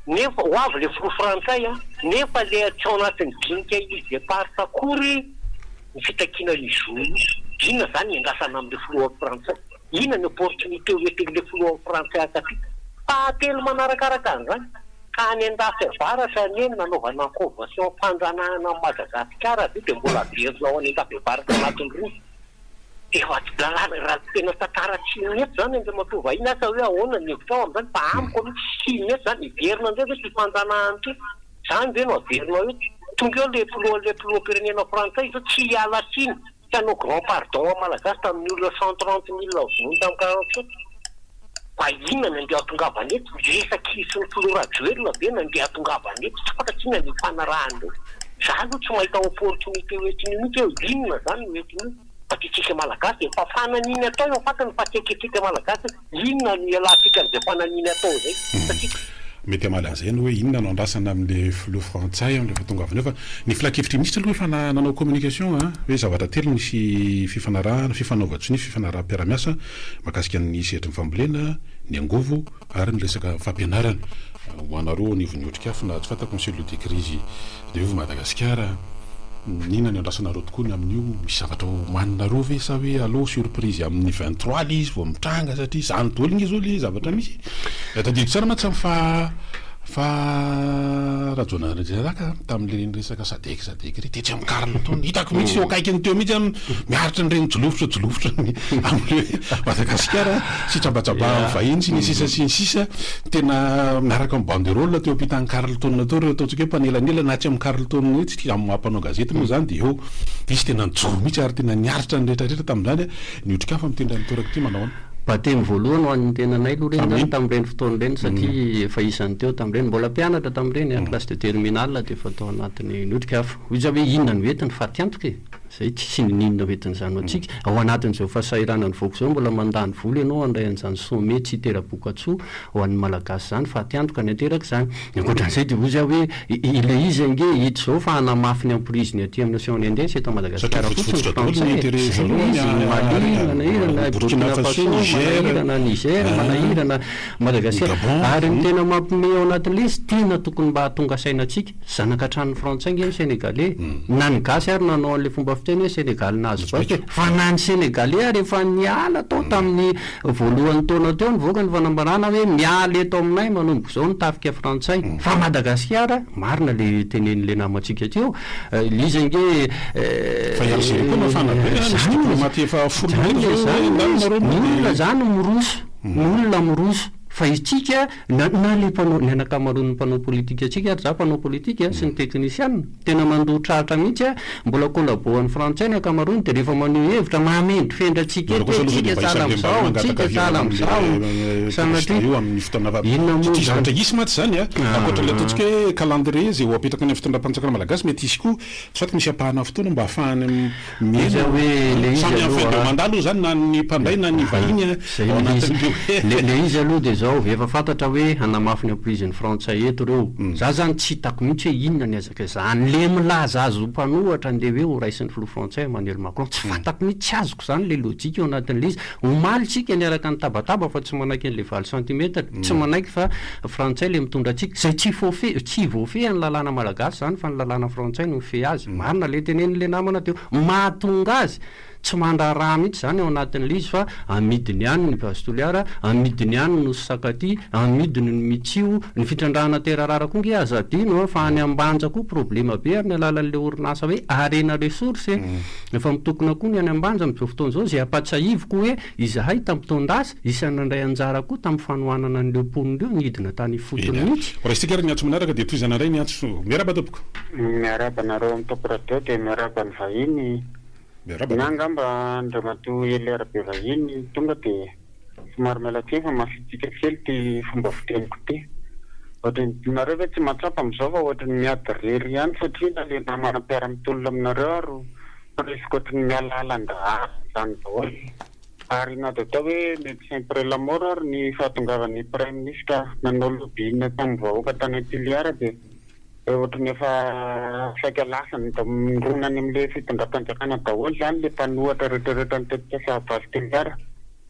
nefa ho avy le filoha frantsay an nefa le tsy ao anatin'ny dinika îles éparses akory ny fitakiana io zo io inona zany ny andrasana amin'le filoha frantsay inona ny opportunité ho entin'le filoha frantsay hahatafita fahatelo manarakaraka an'izany ka any andafy avaratra anie no nanaovana ny convention fanjanahana an'i Madagasikara ve de mbola averina ao any andafy avaratra anatin'ny roa Efa tsy lalàna raha tena tantara tsy mety zany Andriamatoa vahiny asa hoe ahoana ny hevitrao amin'izany fa amiko aloha tsy mety zany hiverina indray ve ity fanjanahana ity zany ve no averinao eto tonga eo le filoha le filoham-pirenena frantsay izao tsy hiala tsiny tsy hanao grand pardon amin'ny malagasy tamin'ny olona 130 mille vono tamin'ny 47 fa inona no andeha hatongavana eto resaka izy sy ny filoha Rajoelina ve no andeha hatongavana eto tsy fantatro inona no ifanarahan'ireo za aloha tsy mahita opportunité ho entin'io mihitsy hoe inona zany no entin'io fa ty tsika malagasy dia efa fananiny atao eo fantany fa tsy ekentsika malagasy hoe inona no ialantsika amin'izay fananiny atao izay satria Mety hamaly an'izay ianao hoe inona no andrasana amin'ilay filoha frantsay amin'ilay fahatongavana eo fa ny filankevitry ny minisitra aloha efa nanao communication an, hoe zavatra telo nisy fifanarahana, fifanaovan-tsonia, fifanaraham-piarahamiasa mahakasika ny sehatry ny fambolena, ny angovo ary ny resaka fampianarana. Ho anareo anivon'ny Otrikafo na tsy fantako ny cellule de crise de Vive Madagasikara, inona ny andrasanareo tokoa ny amin'io? Misy zavatra homaninareo ve sa hoe aleo surprise amin'ny 23 ilay izy vao mitranga satria izany daholo nge izao ilay zavatra misy e. Tadidiko tsara mantsy fa Fa Rajaonarindrianjaka tamin'ireny resaka sadec sadec ireny tetsy amin'ny Carlton, hitako mihitsy eo akaikiny teo mihitsy aho miaritra an'ireny jolofotra jolofotra ny amin'ilay hoe Madagasikara sy tsabatsabahan'ny vahiny sy ny sisa sy ny sisa, tena miaraka amin'ny banderole teo ampitan'ny Carlton teo ireo ataontsika hoe mpanelanelana atsy amin'ny Carlton etsy, amin'ny maha mpanao gazety moa izany dia eo izy tena nijoro mihitsy ary tena niaritra ny rehetra rehetra tamin'izany, ny otrikafa mitendry an'i Torak'ity manao ahoana? Batemy voalohany ho an'ny tenanay aloha ireny izany tamin'ireny fotoana ireny satria efa isan'ny teo tamin'ireny, mbola mpianatra tamin'ireny an, classe de terminale dia efa tao anatin'ny ny otrikafo. Hoy izaho hoe inona no entiny? Fatiantoka e! Izay tsisy n'inon'inona ho entin'izany ho antsika. Ao anatin'izao fahasahiranan'ny vahoaka izao mbola mandany vola ianao handray an'izany sommet tsy hitera-bokatsoa ho an'ny Malagasy izany, fatiantoka ny aterak'izany. Ny ankoatran'izay dia hoy izaho hoe ilay izy ange hita izao fa hanamafy ny emprise-ny aty amin'ny Océan Indien sy eto Madagasikara fotsiny ny Frantsay e! Izay ilay izy, ny Mali manahirana, Burkina Faso manahirana, Niger manahirana, Madagasikara. Ary ny tena mampiomehy ao anatin'ilay izy, tena tokony mba hahatonga saina antsika, zanaka hatramin'ny Frantsay ange ny Sénégalais. Na ny Gasy ary nanao an'ilay fomba fiteny hoe Sénégal nahazo baiko e! Fa na ny Sénégalais ary efa niala tao tamin'ny Voalohan'ny taona teo nivoaka ny fanambarana hoe miala eto aminay manomboka izao ny tafika frantsay. Fa Madagasikara, marina le tenenin'le namantsika teo, le izy ange Fa i Algérie koa mafana be a, misy diplomate efa folo Zany le zany le izy, ny olona zany miroso, ny olona miroso, fa isika na na le mpanao, ny anakamaroan'ny mpanao politikantsika ary za mpanao politika sy ny teknisiana, Tena mandoa tratra mihitsy a! Mbola collabo an'ny frantsay ny ankamaroany dia rehefa maneho hevitra mahamendrifendry antsika eto hoe tsika sahala amin'izao, tsika sahala amin'izao, sanatria inona moa izany? Zavatra hisy mantsy izany a, ankoatra ilay ataontsika hoe calendrier izay ho apetraka any amin'ny fitondram-panjakana malagasy mety hisy koa soit misy ampahana fotoana mba ahafahany miaina samy en fin de mandat aloha izany na ny mpandray na ny vahiny ao anatin'ireo. Le izy aloha dia izao, efa fantatra hoe hanamafy ny emprise ny frantsay eto ireo, za zany tsy hitako mihitsy hoe inona ny Zany le milaza azy ho mpanohatra ndeha hoe ho raisin'ny filoha frantsay Emmanuel Macron, tsy fantako mihitsy, tsy azoko zany le lojika ao anatin'le izy. Omaly tsika niaraka nitabataba fa tsy manaiky an'le valo centimètre, tsy manaiky fa frantsay le mitondra antsika, zay tsy fofe, tsy voafehy ny lalàna malagasy zany fa ny lalàna frantsay no mifehy azy. Marina le tenenin'le namana teo. Mahatonga azy Tsy mandraharaha mihitsy izany ao anatin'ilay izy fa amidiny any ny Base Toliara, amidiny any ny Nosy Sakatia, amidiny ny Mitsio, ny fitrandrahana terre rare koa nge aza adino an, fa any Ambanja koa problema be amin'ny alalan'ilay orinasa hoe Harena Ressources e! Efa mitokona koa ny any Ambanja amin'izao fotoana izao, izay ampatsahiviko hoe izahay tamin'ny taon-dasa, isan'ny nandray anjara koa tamin'ny fanohanana an'ireo mponina ireo nidina tany ifotony Eny ary. mihitsy. Ho raisintsika ary ny antso manaraka dia tohizana indray ny antso. Miarahaba tompoko. Miarahaba anareo amin'ny Top Radio dia miarahaba ny vahiny. Miarahaba Na tompoko. angamba Andriamatoa Elia Rabevahiny tonga dia somary miala tsiny fa mafitika kely ity fomba fiteniko ity. Ohatran'ny nareo ve tsy mahatsapa amin'izao fa ohatran'ny miady irery ihany satria na le namana mpiara-mitolona aminareo ary presque ohatran'ny mialaala an-dahalo izany daholo. Ary na dia atao hoe médecin après la mort ary ny fahatongavan'ny praiminisitra nanao lobbying tamin'ny vahoaka tany Toliara dia Ohatran'ny efa saika lasa mirona any amin'ilay fitondram-panjakana daholo izany ilay mpanohatra rehetrarehetra ny tetikasa Base Toliara.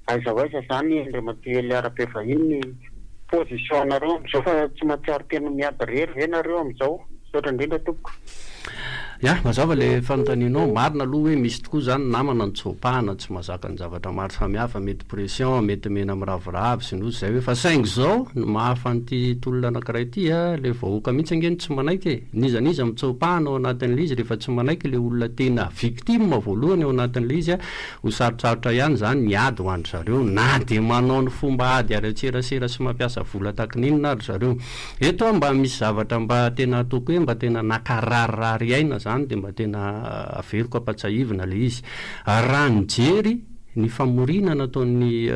Aiza ho aiza izany Andriamatoa Elia Rabevahiny ny position anareo amin'izao fa tsy mahatsiaro tena miady irery ve nareo amin'izao? Misaotra indrindra tompoko. Ya, mazava ilay fanontanianao. Marina aloha hoe misy tokoa izany namana nitsopahana tsy mahazaka ny zavatra maro samihafa, mety pression, mety mena miraviravy sy ny ozy izay hoe fa saingy izao ny mahafa an'ity tolona anankiray ity a, ilay vahoaka mihitsy ange no tsy manaiky e, n'iza n'iza mitsopahana ao anatin'ilay izy rehefa tsy manaiky ilay olona tena victime voalohany ao anatin'ilay izy a, ho sarotsarotra ihany izany ny ady ho an-dry zareo na dia manao ny fomba ady ara-tserasera sy mampiasa vola takin'inona ary ry zareo. Eto aho mba misy zavatra mba tena ataoko hoe mba tena nakararirary aina zany dia mba tena averiko ampatsahivina ilay izy. Raha nijery ny famoriana nataon'ny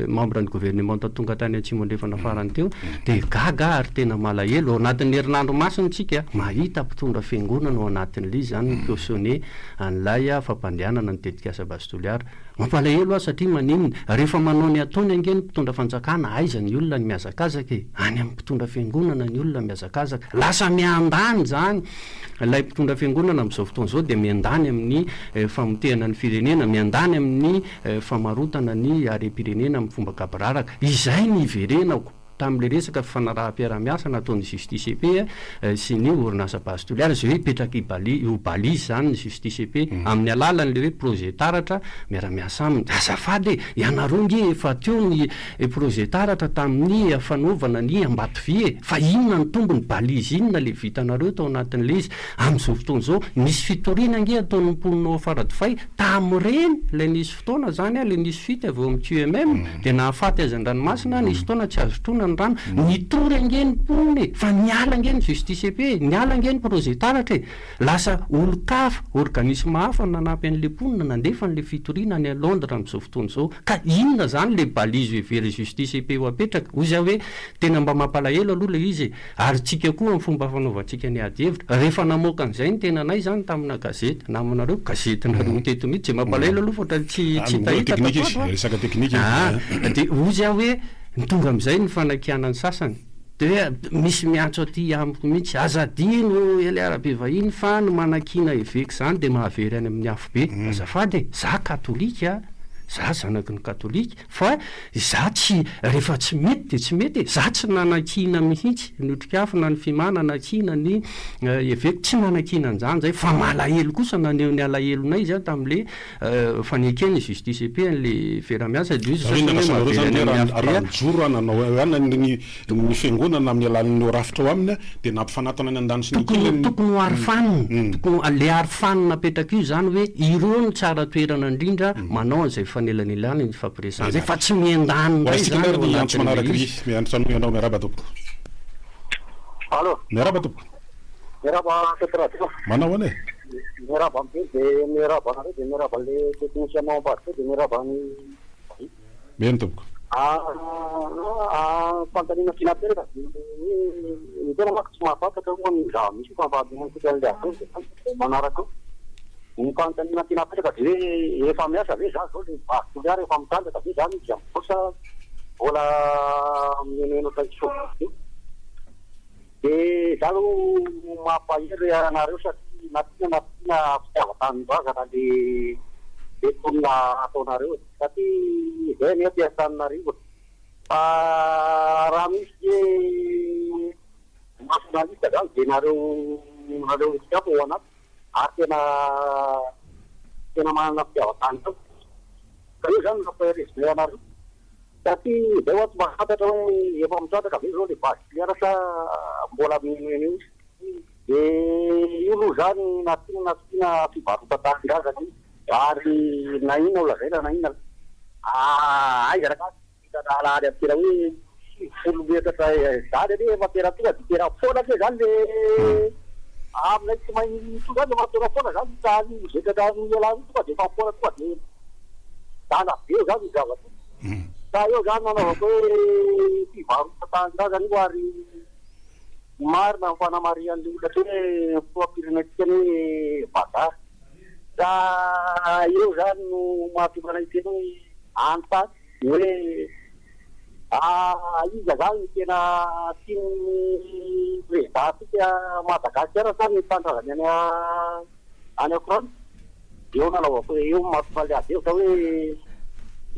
membre ny gouvernementa tonga tany Atsimo Andrefana farany teo dia gaga aho ary tena malahelo. Ao anatin'ny herinandro masina tsika mahita mpitondra fiangonana ao anatin'ilay izy zany mi-cautionner an'ilay fampandehanana ny tetikasa Base Toliara. Mampalahelo aho satria maninona? Rehefa manao ny ataony ange ny mpitondra fanjakana, aiza ny olona ny mihazakazaka e? Any amin'ny mpitondra fiangonana ny olona mihazakazaka. Lasa miandany izany ilay mpitondra fiangonana amin'izao fotoana izao dia miandany amin'ny famotehana ny firenena, miandany amin'ny famarotana ny harem-pirenena amin'ny fomba gaboraraka. Izay no iverenako. tamin'ilay resaka fifanaraham-piarahamiasa nataon'ny Justice et Paix sy ny orinasa Base Toliara, izay hoe hipetraka i Bali, ho balise izany ny Justice et Paix amin'ny alalan'ilay hoe projet Taratra miara-miasa aminy. Azafady e! Ianareo nge efa teo ny projet Taratra tamin'ny fanaovana ny Ambatovy e! Fa inona ny tombony, balise inona ilay vitanareo tao anatin'ilay izy? Amin'izao fotoana izao, misy fitoriana ange ataon'ny mponina ao Faradofay tamin'ireny ilay nisy fotoana izany, ilay nisy fuite avy eo amin'ny QMM, dia nahafaty azy an-dranomasina, nisy fotoana tsy azo troina. ny rano. Nitory ange ny mponina e! Fa niala ange ny justice et paix e! Niala ange ny projet taratra e! Lasa olon-kafa, organisme hafa no nanampy an'ilay mponina nandefa an'ilay fitoriana any Londres amin'izao fotoana izao. Ka inona izany ilay balise heverin'ny justice et paix ho apetraka? Hoy izaho hoe tena mba mampalahelo aloha ilay izy e! Ary tsika koa amin'ny fomba fanaovantsika ny ady hevitra, rehefa namoaka an'izay ny tenanay izany tamina gazety, namanareo, gazetinareo teto mihitsy, dia mampalahelo aloha fa ohatran'ny tsy tsy hitahita tato ato a! Aa dia hozy aho hoe ny tonga amin'izay ny fanakianan'ny sasany, dia hoe misy miantso aty amiko mihitsy, aza adino Elia Rabevahiny fa ny manakiana eveka izany dia mahavery any amin'ny afobe, azafady e, za katolika, za zanaky ny katolika, Fa izaho tsy, rehefa tsy mety dia tsy mety e! Izaho tsy nanakiana mihitsy ny otrikafo na ny fima nanakiana ny eveka, tsy nanakiana an'izany izahay fa malahelo kosa naneho ny alahelonay izy tamin'le fanekena i justice et paix an'le fiaraha-miasa dia hoy Zany hoe sasany hoe nandrasanareo mahavery zany any hoe amin'ny raha raha afobe. nijoro raha nanao ihany ny ny fiangonana amin'ny alalan'ireo rafitra ao aminy dia nampifanatona ny andaniny sy ny Tokony ankilany. tokony ho arofanina, tokony ho le arofanina apetraka io zany hoe ireo no tsara toerana indrindra manao an'izay fanelanelanana ny ifampiresahana zay fa tsy miandany Ho indray raisitsika zany indray ao ry antso anatin'ilay manaraka ry izy. miantso anao ianao miarahaba tompoko. Allo. Miarahaba tompoko. Miarahaba Tompoko Radio. Manao ahoana e? Miarahaba an'i Belo dia miarahaba anareo dia miarahaba an'ilay technicien ao ambadika ao dia miarahaba an'i Mihaino tompoko. Fanontaniana tiana apetraka dia hoe ny tena manko tsy mahafantatra aloha ny zava-misy fa mba mihaino an'ilay avy eo dia fantatra manaraka eo. Ny fanontaniana tiana apetraka dia hoe efa miasa ve izany izao ilay base Toliara efa mitrandraka ve izany izy amin'izao sa mbola mihenoheno ohatran'ny kisoa be? Dia izaho aloha mampahery anareo satria na tiana na tsy tiana fitiavan-tanindrazana le le tolona ataonareo e. Satria izay anie aty Antananarivo e. Fa raha misy hoe nationaliste zany dia nareo nareo Otrikafo ao anaty ary tena tena manana fitiavan-tanindrazana. Ka io zany no nampaherezinay anareo. Satria izay hoa tsy mahafantatra hoe efa mitrandraka ve izao le base nucléaire sa mbola mihenoheno eo izy. De io aloha izany na tiana na tsy tiana fivarotan-tanindrazana io ary na inona ho lazaina na inona aiza rangahy tsy hita alahady amin'ny tena hoe 90 metatra izany anie efa tena tonga de tena foana anie izany le aminay tsy mahay mitondra azy efa tena foana izany io tany io zetra tany ialany io tonga de efa foana tonga de dana be izany io zavatra io. Ka eo izany no anaovako hoe fivarotan-tanindrazana io ary marina ny fanamarihan'ilay olona teo hoe ny filoham-pirenentsika anie vazaha. Ka eo izany no mahatonga anay hiteny hoe anontany hoe iza izany no tena tian'ny président-ntsika Madagasikara sa ny tanindrazany any any Frantsa? Eo nanaovako hoe eo mahatonga le ady hevitra hoe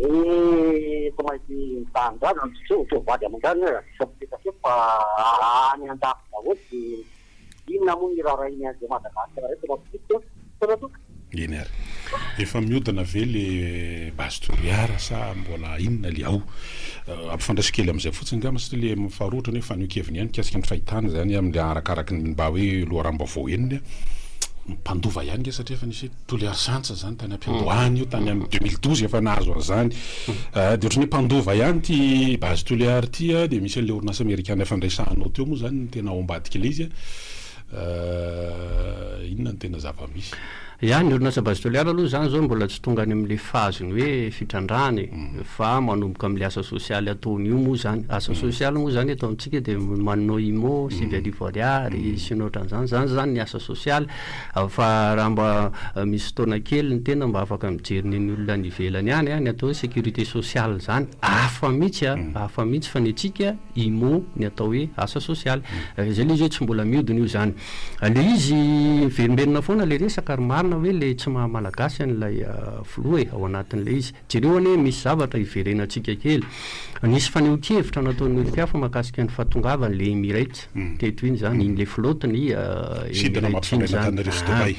hoe tsy maintsy mitanindrazana tsy hoe ho vady aman-janany aza tsy mipetraka eto fa any andafy daholo de inona moa ny iraharahiany an'izay Madagasikara reto mampitodika misaotra tompoko. Eny ary. Efa miodina ve le base Toliara sa mbola inona le ao? Ampifandraiso kely amin'izay fotsiny angamba satria le faharoa ohatran'ny hoe fanehoan-keviny ihany mikasika ny fahitana izany amin'ilay arakaraky ny mba hoe loharanom-baovao henony a! Mpandova ihany nge satria efa nisy hoe Toliary Santsa izany tany am-piandohany io tany amin'ny 2012 efa nahazo an'izany. Dia ohatran'ny hoe mpandova ihany ity base Toliary ity a, dia misy an'ilay orinasa amerikana efa niresahanao teo moa izany no tena ao ambadik'ilay izy a. Inona no tena zava-misy? Ya, ny orinasa Base Toliara aloha izany izao mbola tsy tonga any amin'ilay phase-ny hoe fitrandrahana e, fa manomboka amin'ilay asa sosialy ataony io moa izany. Asa sosialy moa izany eto amintsika dia manao IMO, 9000 ariary sy ny ohatran'izany, izany izany ny asa sosialy. Fa raha mba misy fotoana kely ny tena mba afaka mijery ny an'ny olona any ivelany any, ny atao hoe sécurité sociale izany, hafa mihitsy a, hafa mihitsy fa ny antsika IMO ny atao hoe asa sosialy. Izay ilay izy hoe tsy mbola mihodina io izany. Ilay izy miverimberina foana ilay resaka ary marina hoe ilay tsy maha malagasy an'ilay filoha e, ao anatin'ilay izy. Jereo anie misy zavatra hiverenantsika kely. Nisy fanehoan-kevitra nataon'ny olon-kafa mahakasika ny fahatongavan'ilay Emirates teto iny izany, iny ilay flotte-ny Sidina Emirates iny mampifandray izany. an'Antananarivo sy Dubaï.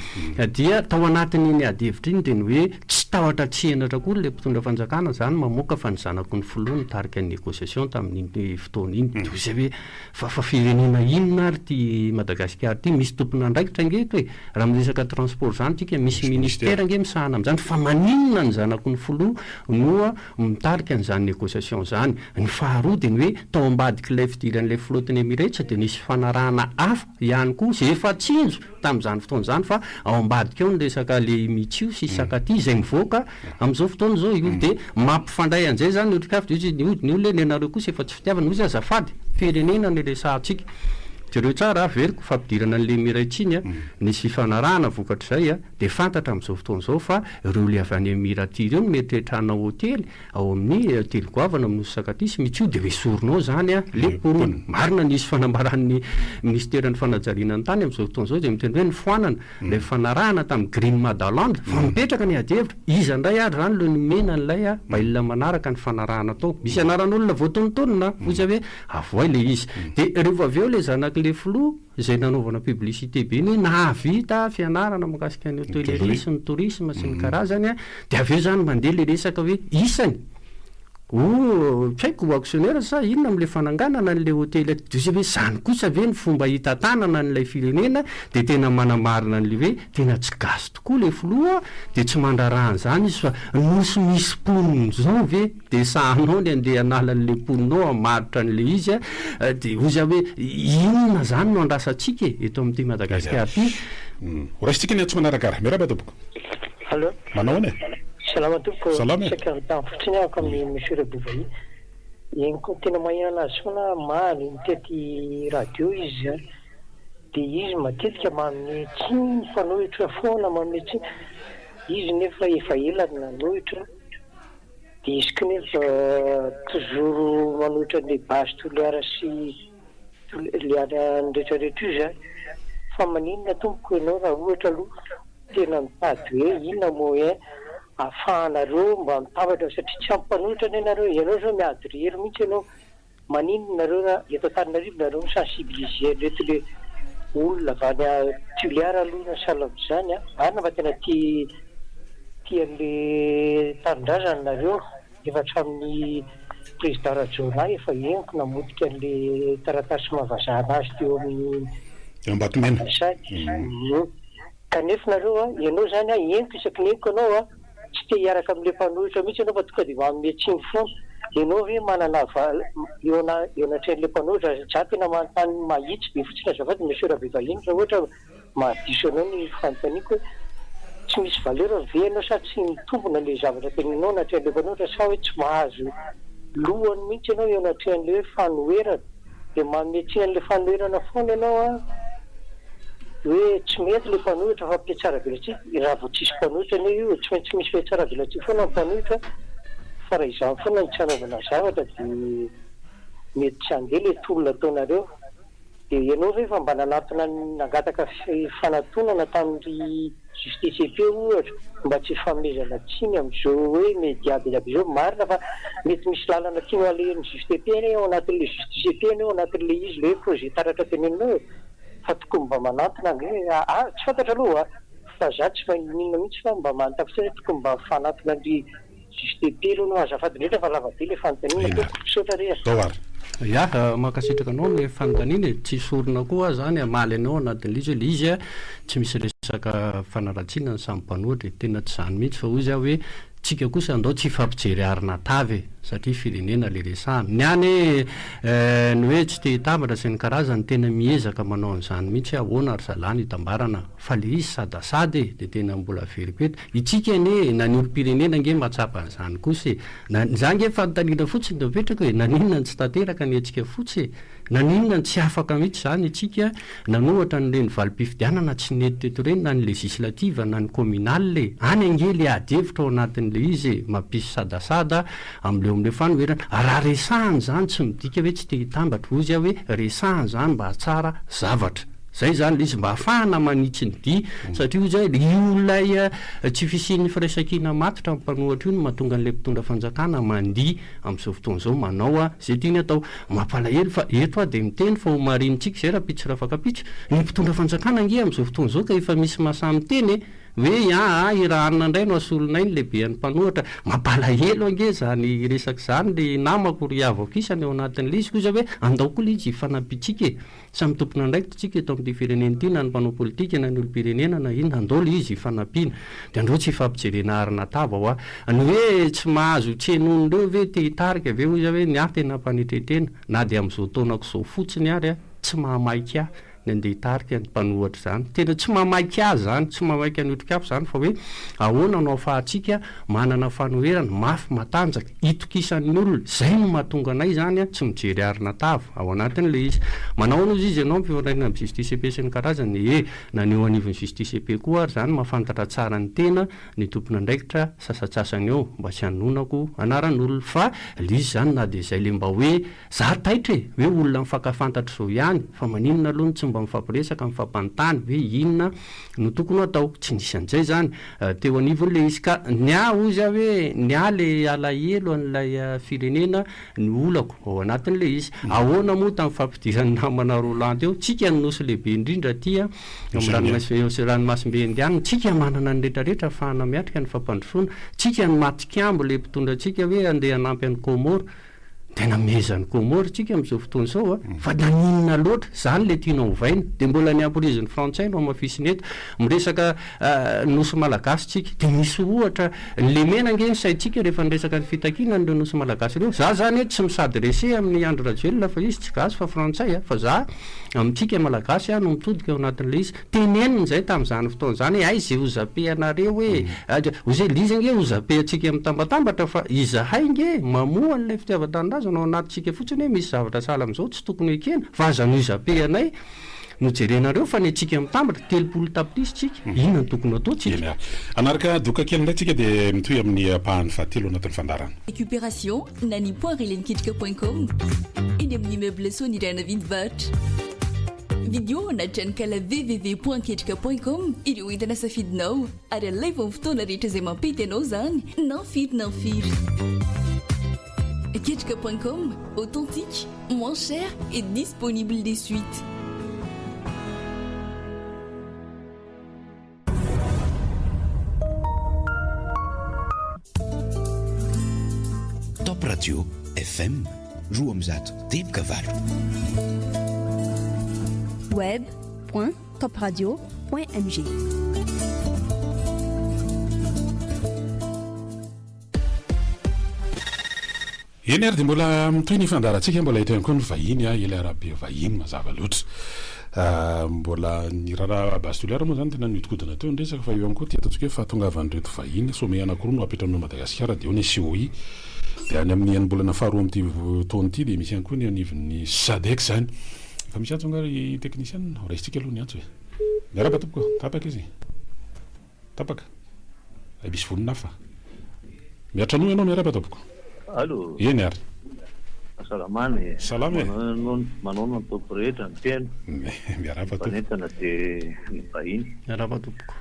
Dia tao anatin'iny ady hevitra iny dia ny hoe tsy. tahotra tsy henatra akory ilay mpitondra fanjakana izany mamoaka fa ny zanaky ny filoha nitarika ny négociation tamin'iny fotoana iny. Dia hoy izahay hoe fa fa firenena inona ary ity Madagasikara ity? Misy tompon'andraikitra ange eto e! Raha miresaka transport izany tsika misy ministera ange misahana amin'izany fa maninona ny zanaky ny filoha no mitarika an'izany négociation izany? Ny faharoa dia ny hoe tao ambadik'ilay fidiran'ilay flotte-n'ny Emirates dia nisy fifanarahana hafa ihany koa izay efa tsinjo tamin'izany fotoana izany fa ao ambadika ao ny resaka le Mitsio sy Sakaty izay mivoaka amin'izao fotoana izao io dia mampifandray an'izay izany ny otrikafo dia hoy ny olona hoe ny anareo kosa efa tsy fitiavana hoy izy azafady firenena no resahantsika jereo tsara averiko fampidirana an'le Emirates iny a nisy fifanarahana vokatr'izay a dia fantatra amin'izao fotoana izao fa ireo le avy any Emirati ireo no mieritreritra hanao hotely Ao amin'ny hotely goavana amin'ny Nosy Sakatia sy Mitsio dia hoesorina ao izany ilay mponina. Marina nisy fanambaran'ny minisiteran'ny fanajariana ny tany amin'izao fotoana izao izay miteny hoe nofoanana ilay fifanarahana tamin'ny Green Madaland fa mipetraka ny adihevitra. Iza indray ary izany ilay nomena an'ilay bail manaraka ny fanarahana tao? Misy anaran'olona voatonontonona hoy izy hoe avoay ilay izy. Dia rehefa avy eo ilay zanak'ilay filoha izay nanaovana publicité be ny hoe nahavita fianarana mahakasika ny hôtellerie sy ny tourisme sy ny karazany dia avy eo izany mandeha ilay resaka hoe isany ho tsy haiko ho actionnaire sa inona amin'ilay fananganana an'ilay hotely aty dia hoe izany kosa ve ny fomba hitantanana an'ilay firenena dia tena manamarina an'ilay hoe tena tsy gasy tokoa ilay filoha dia tsy mandraharaha an'izany izy fa nosy misy mponina izao ve Dia sahanao ny andeha hanala an'ilay mponina ao hamaritra an'ilay izy a, dia hoy za hoe inona izany no andrasantsika e, eto amin'ity Madagasikara ity? Ho raisintsika ny antso manaraka ary. Miarahaba tompoko. Allo. Manao ahoana e? Salama tompoko. Salama e. Saika hanontany fotsiny aho amin'ny Monsieur Rabevahiny. Eny koa tena maheno anazy foana aho omaly nitety radio izy zany. Dia izy matetika manome tsiny ny mpanohitra foana, manome tsiny. Izy nefa efa ela no nanohitra. Dia izy koa nefa toujours manohitra an'ilay base Toliara sy Toliara ny rehetra rehetra io izany. Fa maninona tompoko ianao raha ohatra aloha tena mitady hoe inona moyen ahafahanareo mba mitambatra satria tsy ampy mpanohitra anie nareo e. Ianao izao miady irery mihitsy ianao. Maninona nareo raha eto Antananarivo nareo mi sensibiliser an'ireto le olona avy any Tuléar aloha na sahala amin'izany a! Marina fa tena tia tia an'le tanindrazana nareo, efa hatramin'ny président Rajaonah efa henoko namotika an'le taratasy maha vazaha anazy teo amin'ny Ambatomena. ambassade. Kanefa nareo a, ianao zany a, henoko isaky ny henoko anao a, Tsy te hiaraka amin'ilay mpanohitra mihitsy ianao fa tonga dia manome tsiny foana. Ianao ve manana val eo ana eo anatrehan'ilay mpanohitra? Za tena manontany mahitsy be fotsiny azafady Monsieur Rabevahiny raha ohatra mahadiso anao ny fanontaniako hoe tsy misy valeur ve ianao sa tsy mitombina ilay zavatra teneninao anatrehan'ilay mpanohitra sa hoe tsy mahazo lohany mihitsy ianao eo anatrehan'ilay hoe fanoherana? Dia manome tsiny an'ilay fanoherana foana ianao an, hoe tsy mety ilay mpanohitra fa mpihatsaravelatsihy, raha vao tsisy mpanohitra anie io e, tsy maintsy misy fihatsaravelatsihy foana ny mpanohitra, fa raha izany foana no tsy hanaovana zavatra dia mety tsy handeha ilay tolona ataonareo. Dia ianao ve efa mba nanatona nangataka fanatonana tamin'ny Justice et paix ohatra mba tsy hifanomezana tsiny amin'izao hoe media be dia be izao, marina fa mety misy lalana tianao alehan'ny Juste et paix anie ao anatin'ilay Justice et paix anie ao anatin'ilay izy ilay hoe projet taratra teneninao e, fa tokony mba manantona ange ah tsy fantatra aloha fa za tsy maninona mihitsy fa mba manontany fotsiny hoe tokony mba mifanantona an-dry Juste telo no azafady indrindra fa lava be le fanontaniana tompoko, misaotra re a. Tao ary. Ya, mankasitraka anao le fanontaniana e, tsy sorona koa aho zany hamaly anao anatin'ilay izy hoe le izy tsy misy resaka fanaratsiana ny samy mpanohitra e, tena tsy zany mihitsy fa hoy izy aho hoe tsika kosa andao tsy hifampijery arina tavy e, satria firenena le resahana. Ny ahy anie ny hoe tsy te hitambatra sy ny karazany tena miezaka manao an'izany mihitsy aho, ahoana ry zalahy ny hitambarana fa le izy sadasada e, de tena mbola averiko eto, Itsika anie e, na ny olom-pirenena ange mahatsapa an'izany kosa e. Na, za ange fanontaniana fotsiny no apetrako e, naninona no tsy tanteraka ny hetsika fotsy e? Naninona no tsy afaka mihitsy izany itsika nanohatra an'ireny valim-pifidianana tsy nety teto ireny na ny législative na ny communale e? Any ange le ady hevitra ao anatin'ilay izy e, mampisy sadasada amin'ilay eo amin'ilay fanoherana. Raha resahana izany tsy midika hoe tsy te hitambatra, hozy aho hoe resahana izany mba hahatsara zavatra. Zay izany ilay izy mba ahafahana manitsy ny dihy satria hoy zay io ilay tsy fisian'ny firaisankina matotra amin'ny mpanohatra io no mahatonga an'ilay mpitondra fanjakana mandihy amin'izao fotoana izao manao izay tiany atao. Mampalahelo fa eto aho dia miteny fa ho marinintsika izay rahampitso sy rafakampitso. Ny mpitondra fanjakana ange amin'izao fotoana izao ka efa misy mahasahy miteny e! Hoe aa i Rahanina indray no asolonay ny lehibean'ny mpanohitra. Mampalahelo ange izany resaka izany ry namako ry havako isany ao anatin'ilay izy kosa hoe andao koa ilay izy hifanampiantsika e. Samy tompon'andraikitra isika eto amin'ity firenena ity na ny mpanao politika na ny olom-pirenena na inona, andao ilay izy hifanampiana. Dia andao tsy hifampijerena arina tava hoa. Ny hoe tsy mahazo tsy henoin'ireo ve te hitarika ve hoy za hoe ny ahy tena am-panetren-tena na dia amin'izao taonako izao fotsiny ary aho tsy mahamaika ahy ny andeha hitarika ny mpanohatra izany. Tena tsy mamaika ahy izany, tsy mamaika ny otrikafo izany fa hoe ahoana no ahafahantsika manana fanoherana mafy, matanjaka, itokisan'ny olona. Izay no mahatonga anay izany tsy mijery arina tava ao anatin'ilay izy. Manao ahoana hozy izy ianao amin'ny fifandraisana amin'ny justice EP sy ny karazany? Ie, na ny eo anivon'ny justice EP koa ary izany mahafantatra tsara ny tena ny tompon'andraikitra sasantsasany eo mba tsy hanonako anaran'olona. Fa ilay izy izany na dia izay ilay mba hoe Za taitra e! Hoe olona mifankafantatra izao ihany fa maninona aloha no tsy mba mifampiresaka, mifampanontany hoe inona no tokony ho atao? Tsy nisy an'izay izany teo anivon'ilay izy ka ny ahy hozy aho hoe ny ahy le alahelo an'ilay firenena ny olako ao anatin'ilay izy. Ahoana moa tamin'ny fampidiran'ny namana Roland teo? Tsika ny nosy lehibe indrindra aty amin'ny ranomasimbe Indiana, tsika manana ny retraretra ahafahana miatrika ny fampandrosoana, tsika no matikambo le mpitondra antsika hoe andeha hanampy an'i Comores. Tena mehezan'i Comores tsika amin'izao fotoana izao a! Fa naninona loatra? Izany ilay tiana hovaina. Dia mbola ny amporiziny frantsay no hamafisiny eto. Miresaka nosy malagasy tsika. Dia misy ohatra, ny lemena ange ny saintsika rehefa niresaka ny fitakiana an'ireo nosy malagasy ireo. Za zany tsy mi-s'adresser amin'i Andry Rajoelina fa izy tsy gasy fa frantsay a! Fa za amintsika malagasy aho no mitodika ao anatin'ilay izy. Teneniny izay tamin'izany fotoana izany hoe aiza izay ho zapehanareo e! Hoy izy hoe iza ange ho zapehantsika mitambatambatra fa izahay ange mamoha an'ilay fitiavan-tanindrazana ao anatintsika fotsiny hoe misy zavatra sahala amin'izao tsy tokony ho ekena fa aza no hizapehanay no jerenareo fa ny antsika mitambatra, 30 tapitrisa isika, inona no tokony ho ataontsika? Eny ary. Hanaraka doka kely indray tsika dia mitohy amin'ny ampahany fahatelo anatin'ny fandaharana. Récupération na ny point relais-niketrika point com eny amin'ny immeuble Soanierana Vidivarotra. Vidio na tranonkala www point ketrika point com ireo entana safidinao ary alaivo amin'ny fotoana rehetra izay mampety anao izany na firy na firy. Ketrika point com, authentique, moins cher et disponible de suite. Top Radio FM 208. Web point topradio point mg. Eny ary dia mbola mitohy ny fandaharantsika, mbola eto ihany koa ny vahiny a, ela Rabe vahiny mazava loatra. Mbola ny raharaha Base Toliara moa izany tena nihodinkodina teo ny resaka fa eo ihany koa ity ataontsika hoe fahatongavan'ireto vahiny sommet anankiroa no apetrany ao Madagasikara dia eo ny COI dia any amin'ny enim-bolana faharoa amin'ity taona ity dia misy ihany koa ny anivon'ny Sadec izany. Efa misy antso angaha ry teknisianina? Ho raisintsika aloha ny antso e. Miarahaba tompoko, tapaka izy. Tapaka. Hay misy vonona hafa. Miatranoa ianao miarahaba tompoko. Allo. Eny ary. Fahasalamana e. Salama e. Manaona ny tompoko rehetra ny mpihaino. Miarahaba tompoko. Mpanentana dia ny vahiny. Miarahaba tompoko.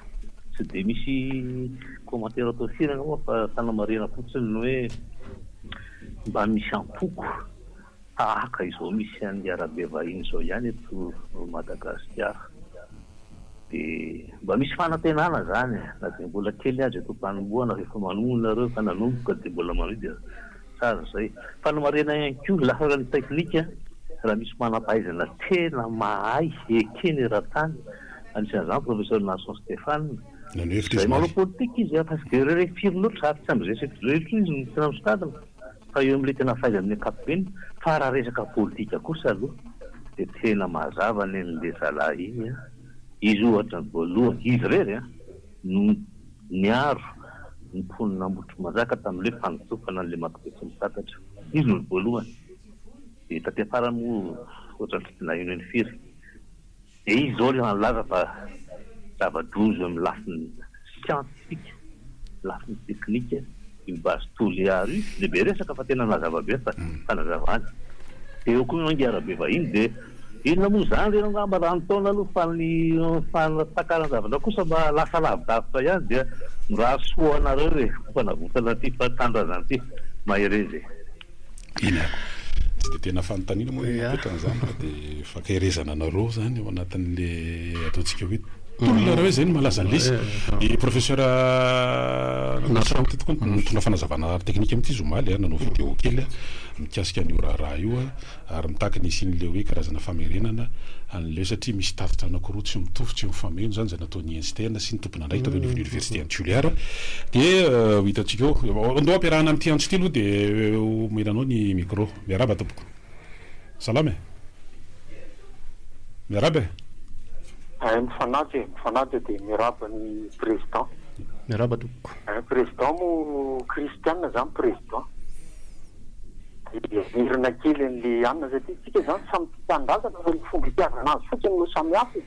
Tsy dia misy commentaire atao firy angamba fa fanamarihana fotsiny ny hoe mba misy antoko tahaka izao misy an'i Arabe vahiny izao ihany eto Madagasikara. Dia mba misy fanantenana izany e, na dia mbola kely aza eto am-panombohana fa efa manohy nareo, efa nanomboka dia mbola manohy dia tsara izay. Fanamarihana ihany koa, lafiny teknika, raha misy manam-pahaizana tena mahay ekena eran-tany, anisan'izany Professeur Narson Stéphane, izay manao politika izy fa tsy dia re firy loatra ary tsy amin'izay sekoly intsony izy no tena misongadina. Fa eo amin'ilay tena fahaizana amin'ny ankapobeny, fa raha resaka politika kosa aloha dia tena mazava nen'le zalahy iny an! Izy ohatra ny voalohany, izy irery an, no niaro ny mponina Ambohitrimanjaka tamin'ilay fanotofana an'ilay Makibetsimpitatatra. Izy no voalohany. Dia taty afara moa ohatran'ny tsy dia nahenoheno firy. Dia izy izao rehefa nilaza fa zava-doza eo amin'ny lafiny siantifika, lafiny teknika io base Toliara io, dia be resaka fa tena nazava be fa fanazavany. Dia eo koa ny arabe vahiny dia inona moa izany re angamba raha ny taona aloha fa ny fahatakaran-javatra kosa mba lasa lavidavitra ihany dia mirary soa anareo e, ho fanavotana ity tanindrazana ity. Mahereza e. Eny ary. Tsy dia tena fanontaniana moa no napetrany izany fa dia fankaherezana anareo izany ao anatin'le ataontsika hoe. Tolona raha hoe izay no malaza an'ilay izy. I Professeur Narson teto koa nitondra fanazavana ara-teknika mihitsy izy omaly, nanao vidéo kely mikasika an'io raharaha io ary mitaky ny hisian'ilay hoe karazana famerenana an'ilay satria misy tatitra anankiroa tsy mitovy, tsy mifameno izany izay nataon'ny INSTN sy ny tompon'andraikitra teo anivon'ny Université an'i Toliara. Dia ho hitantsika eo. Andao ampiarahana amin'ity antso ity aloha dia omena anao ny micro. Miarahaba tompoko. Salama e! Miarahaba e! Hay mifanaja e, mifanaja dia miarahaba ny président. Miarahaba tompoko. Hay président moa kristiana zany président. Dia hamerina kely an'le anona satria tsika zany samy tia tanindrazana fa ny fomba itiavana azy fotsiny no samy hafa e.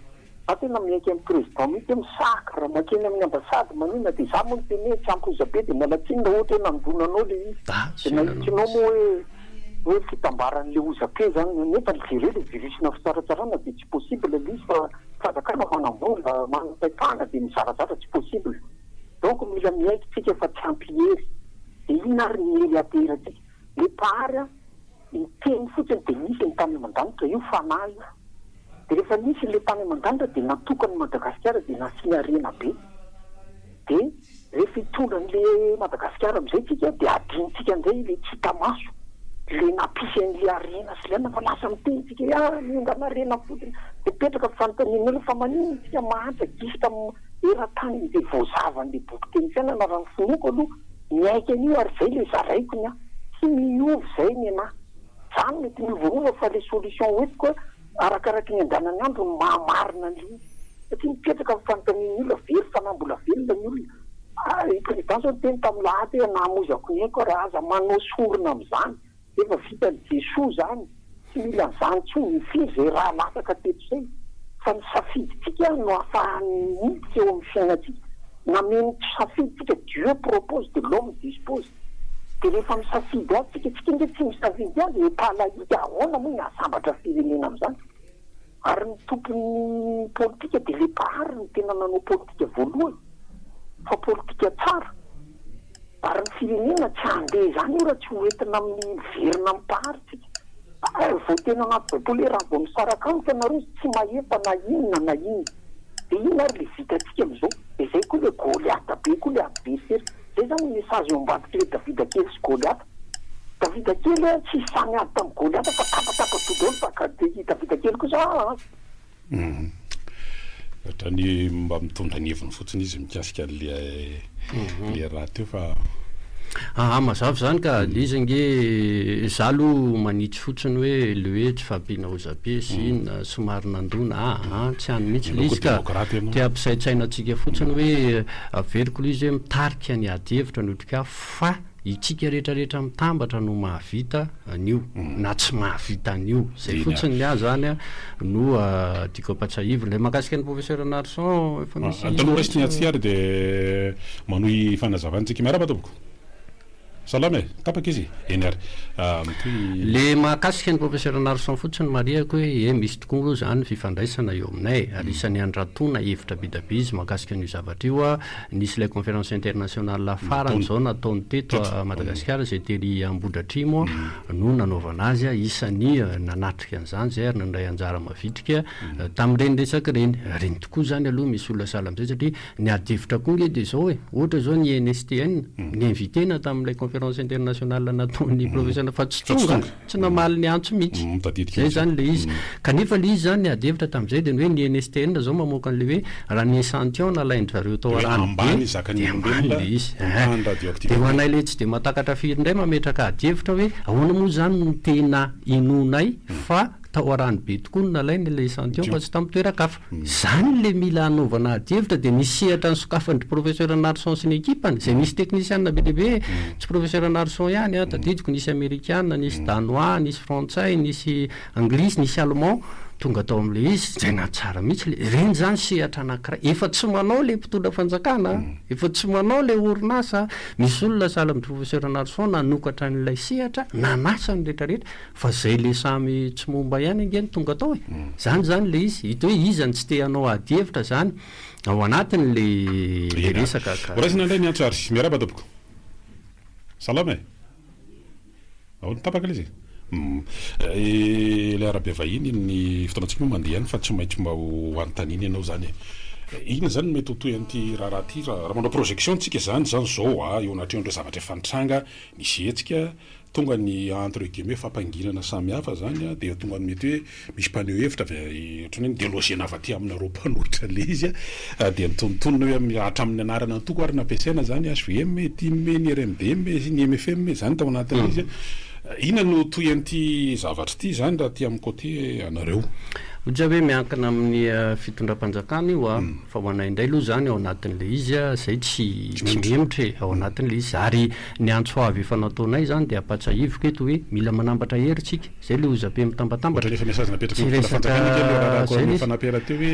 Za tena miaiky an'i président mihitsy hoe misaka raha makeny amin'ny ambassade maninona dia za moa niteny hoe tsy ampy hozabe dia miala tsiny raha ohatra hoe nandona anao le izy dia nahitsinao moa hoe hoe fitambaran'le hozape zany nefa jereo le virus-na fitsaratsarana dia tsy possible le izy fa fanjakana manam-bola manam-pahefana dia mizarazara tsy possible donc mila miaiky tsika fa tsy ampy hery dia inona ary ny hery aterantsika le mpahary an Niteny fotsiny dia nisy ny tany aman-danitra, io fanahy io. Dia rehefa nisy ilay tany aman-danitra dia natokan'i Madagasikara dia nasiany harena be. Dia rehefa hitondra an'ilay Madagasikara amin'izay tsika dia adinontsika indray ilay tsy hita maso, ilay nampisy an'ilay harena sy ilay anona fa lasa miteny tsika hoe ah miongana harena fotsiny. Dia mipetraka ny fanontaniana eo fa maninona tsika mahantra gisitra eran-tany dia voazavan'ilay boky teny fiainana raha ny finoako aloha Miaiky an'io ary zay le zaraiko ny ahy. Tsy miova zay nenah. Zany mety miovaova fa le solution hoentiko arakaraky ny andehanan'ny andro no maha marina an'le izy. Satria mipetraka ny fanontanian'ny olona, very fanahy mbola velona ny olona. I président zao niteny tamin'ny lahady hoe nahamoizako ny aiko aho raha aza manao sorona amin'izany. Efa vitan'i Jesoa zany, tsy mila an'izany intsony, firy izay rà latsaka teto izay, fa ny safidintsika no ahafahany miditra eo amin'ny fiainantsika, nameno safidy tsika, Dieu propose de l'homme dispose, de rehefa misafidy azy tsika, tsika ange tsy misafidy azy e, etat laïque, ahoana moa ny hahasambatra firenena amin'izany? Ary ny tompon'ny politika dia le mpahary no tena nanao politika voalohany fa politika tsara. Ary ny firenena tsy handeha izany io raha tsy ho entina amin'ny miverina amin'ny mpahary tsika. Ary voateny anaty baiboly hoe raha vao misaraka amiko ianareo tsy mahefa na inona na inona. Dia inona ary le vitantsika amin'izao? Dia izay koa le Goliata be koa le adversaire. Zay zany ny message eo ambadik'ilay Davida kely sy Goliata. Davida kely a tsisy sahy niady tamin'i Goliata fa tapatapa-doha daholo fa ka dia i Davida kely kosa aa. Ohatran'ny mba mitondra ny heviny fotsiny izy mikasika an'ilay ilay raha teo fa. Aa mazava izany ka, le izy ange za aloha manitsy fotsiny hoe le hoe tsy fahampiana hozabe sy inona somary nandona aa tsy any mihitsy le izy ka, te hampisaintsaina antsika fotsiny hoe averiko le izy hoe mitarika ny ady hevitra ny otrikafo fa itsika rehetra rehetra mitambatra no mahavita an'io na tsy mahavita an'io, zay fotsiny ny ahy zany no tiako ampatsahivina. Ilay mahakasika an'i Professeur Narson efa misy. Taloha raisiny atsy ary dia manohy fanazavana tsika. Miarahaba tompoko. Salama e! Tapaka izy? Eny ary. Mitohy. Le mahakasika an'i Professeur Narson fotsiny marihako hoe ie misy tokoa aloha zany fifandraisana eo aminay ary isan'ny andratoana hevitra be da be izy mahakasika an'io zavatra io. Nisy ilay conférence internationale farany izao nataony teto Madagasikara izay tery Ambohidratrimo no nanaovana azy, isan'ny nanatrika an'izany izay ary nandray anjara mavitrika tamin'ireny resaka ireny. Ireny tokoa izany aloha misy olona sahala amin'izay satria ny ady hevitra koa ange dia izao e, ohatra izao ny INSTN, ni-inviter-na tamin'ilay conférence internationale nataon'ny professeur fa tsy tonga. Tsy namaly ny antso mihitsy. Zay zany le izy. Kanefa le izy zany ny ady hevitra tamin'izay dia ny hoe ny INSTN zao mamoaka an'le hoe raha ny échantillon nalain-dry zareo tao Aranobe dia ambany le izy. Eeh. Dia ho anay le tsy dia mahatakatra firy indray mametraka ady hevitra hoe ahoana moa zany no tena inoanay fa tao Aranobe tokoa no nalaina ilay échantillon fa tsy tamin'ny toeran-kafa. Izany le mila hanaovana ady hevitra dia nisy sehatra nisokafan-dry Professeur Narson sy ny ekipany, izay nisy teknisianina be dia be, tsy Professeur Narson ihany an, tadidiko nisy amerikana, nisy danois, nisy frantsay, nisy anglisy, nisy allemand tonga tao amin'ilay izy, izay nahatsara mihitsy le, ireny izany sehatra anankiray, efa tsy manao le mpitondra fanjakana, efa tsy manao le orinasa, misy olona sahala amin-dry Professeur Narson nanokatra an'ilay sehatra, nanasa ny rehetra rehetra, Fa zay le samy tsy momba ihany ange no tonga tao e! Zany zany le izy, hita hoe iza no tsy te hanao ady hevitra zany ao anatiny le le resaka ka. Ho raisina indray ny antso ary. Miarahaba tompoko. Salama e! Ahoana, tapaka ilay izy e? Humm. Ilay arabe vahiny, ny fotoanantsika moa mandeha ihany fa tsy maintsy mba ho anontaniana ianao izany e. Inona izany no mety ho tohin'ity raharaha ity raha manao projection tsika izany izany izao a, eo anatrehan'ireo zavatra efa nitranga, nisy hetsika, tonga ny entre guillemets fampanginana samihafa izany a, dia tonga ny mety hoe misy mpaneho hevitra avy ohatran'ny hoe ni-deloger-na avy aty aminareo mpanohitra ilay izy a, dia mitonontonona hoe amin'ny hatramin'ny anarana antoko ary nampiasaina izany hvm e, tim e, ny rmdm e, ny mfm e, izany tao anatin'ilay izy a. Inona no tohin'ity zavatra ity izany raha aty amin'ny côté anareo? Ohatra hoe miankina amin'ny fitondram-panjakana io a, fa ho anay indray aloha izany ao anatin'ilay izy a, izay tsy tsy mihemotra e, ao anatin'ilay izy. Ary ny antso avo efa nataonay izany dia ampahatsahiviko eto hoe mila manambatra hery tsika, izay ilay hoza-pe mitambatambatra. Ohatran'ny efa message napetraky Tsy ny mpitondra resaka fanjakana ange aloha raharaha izay ilay izy. fanampy rahateo hoe.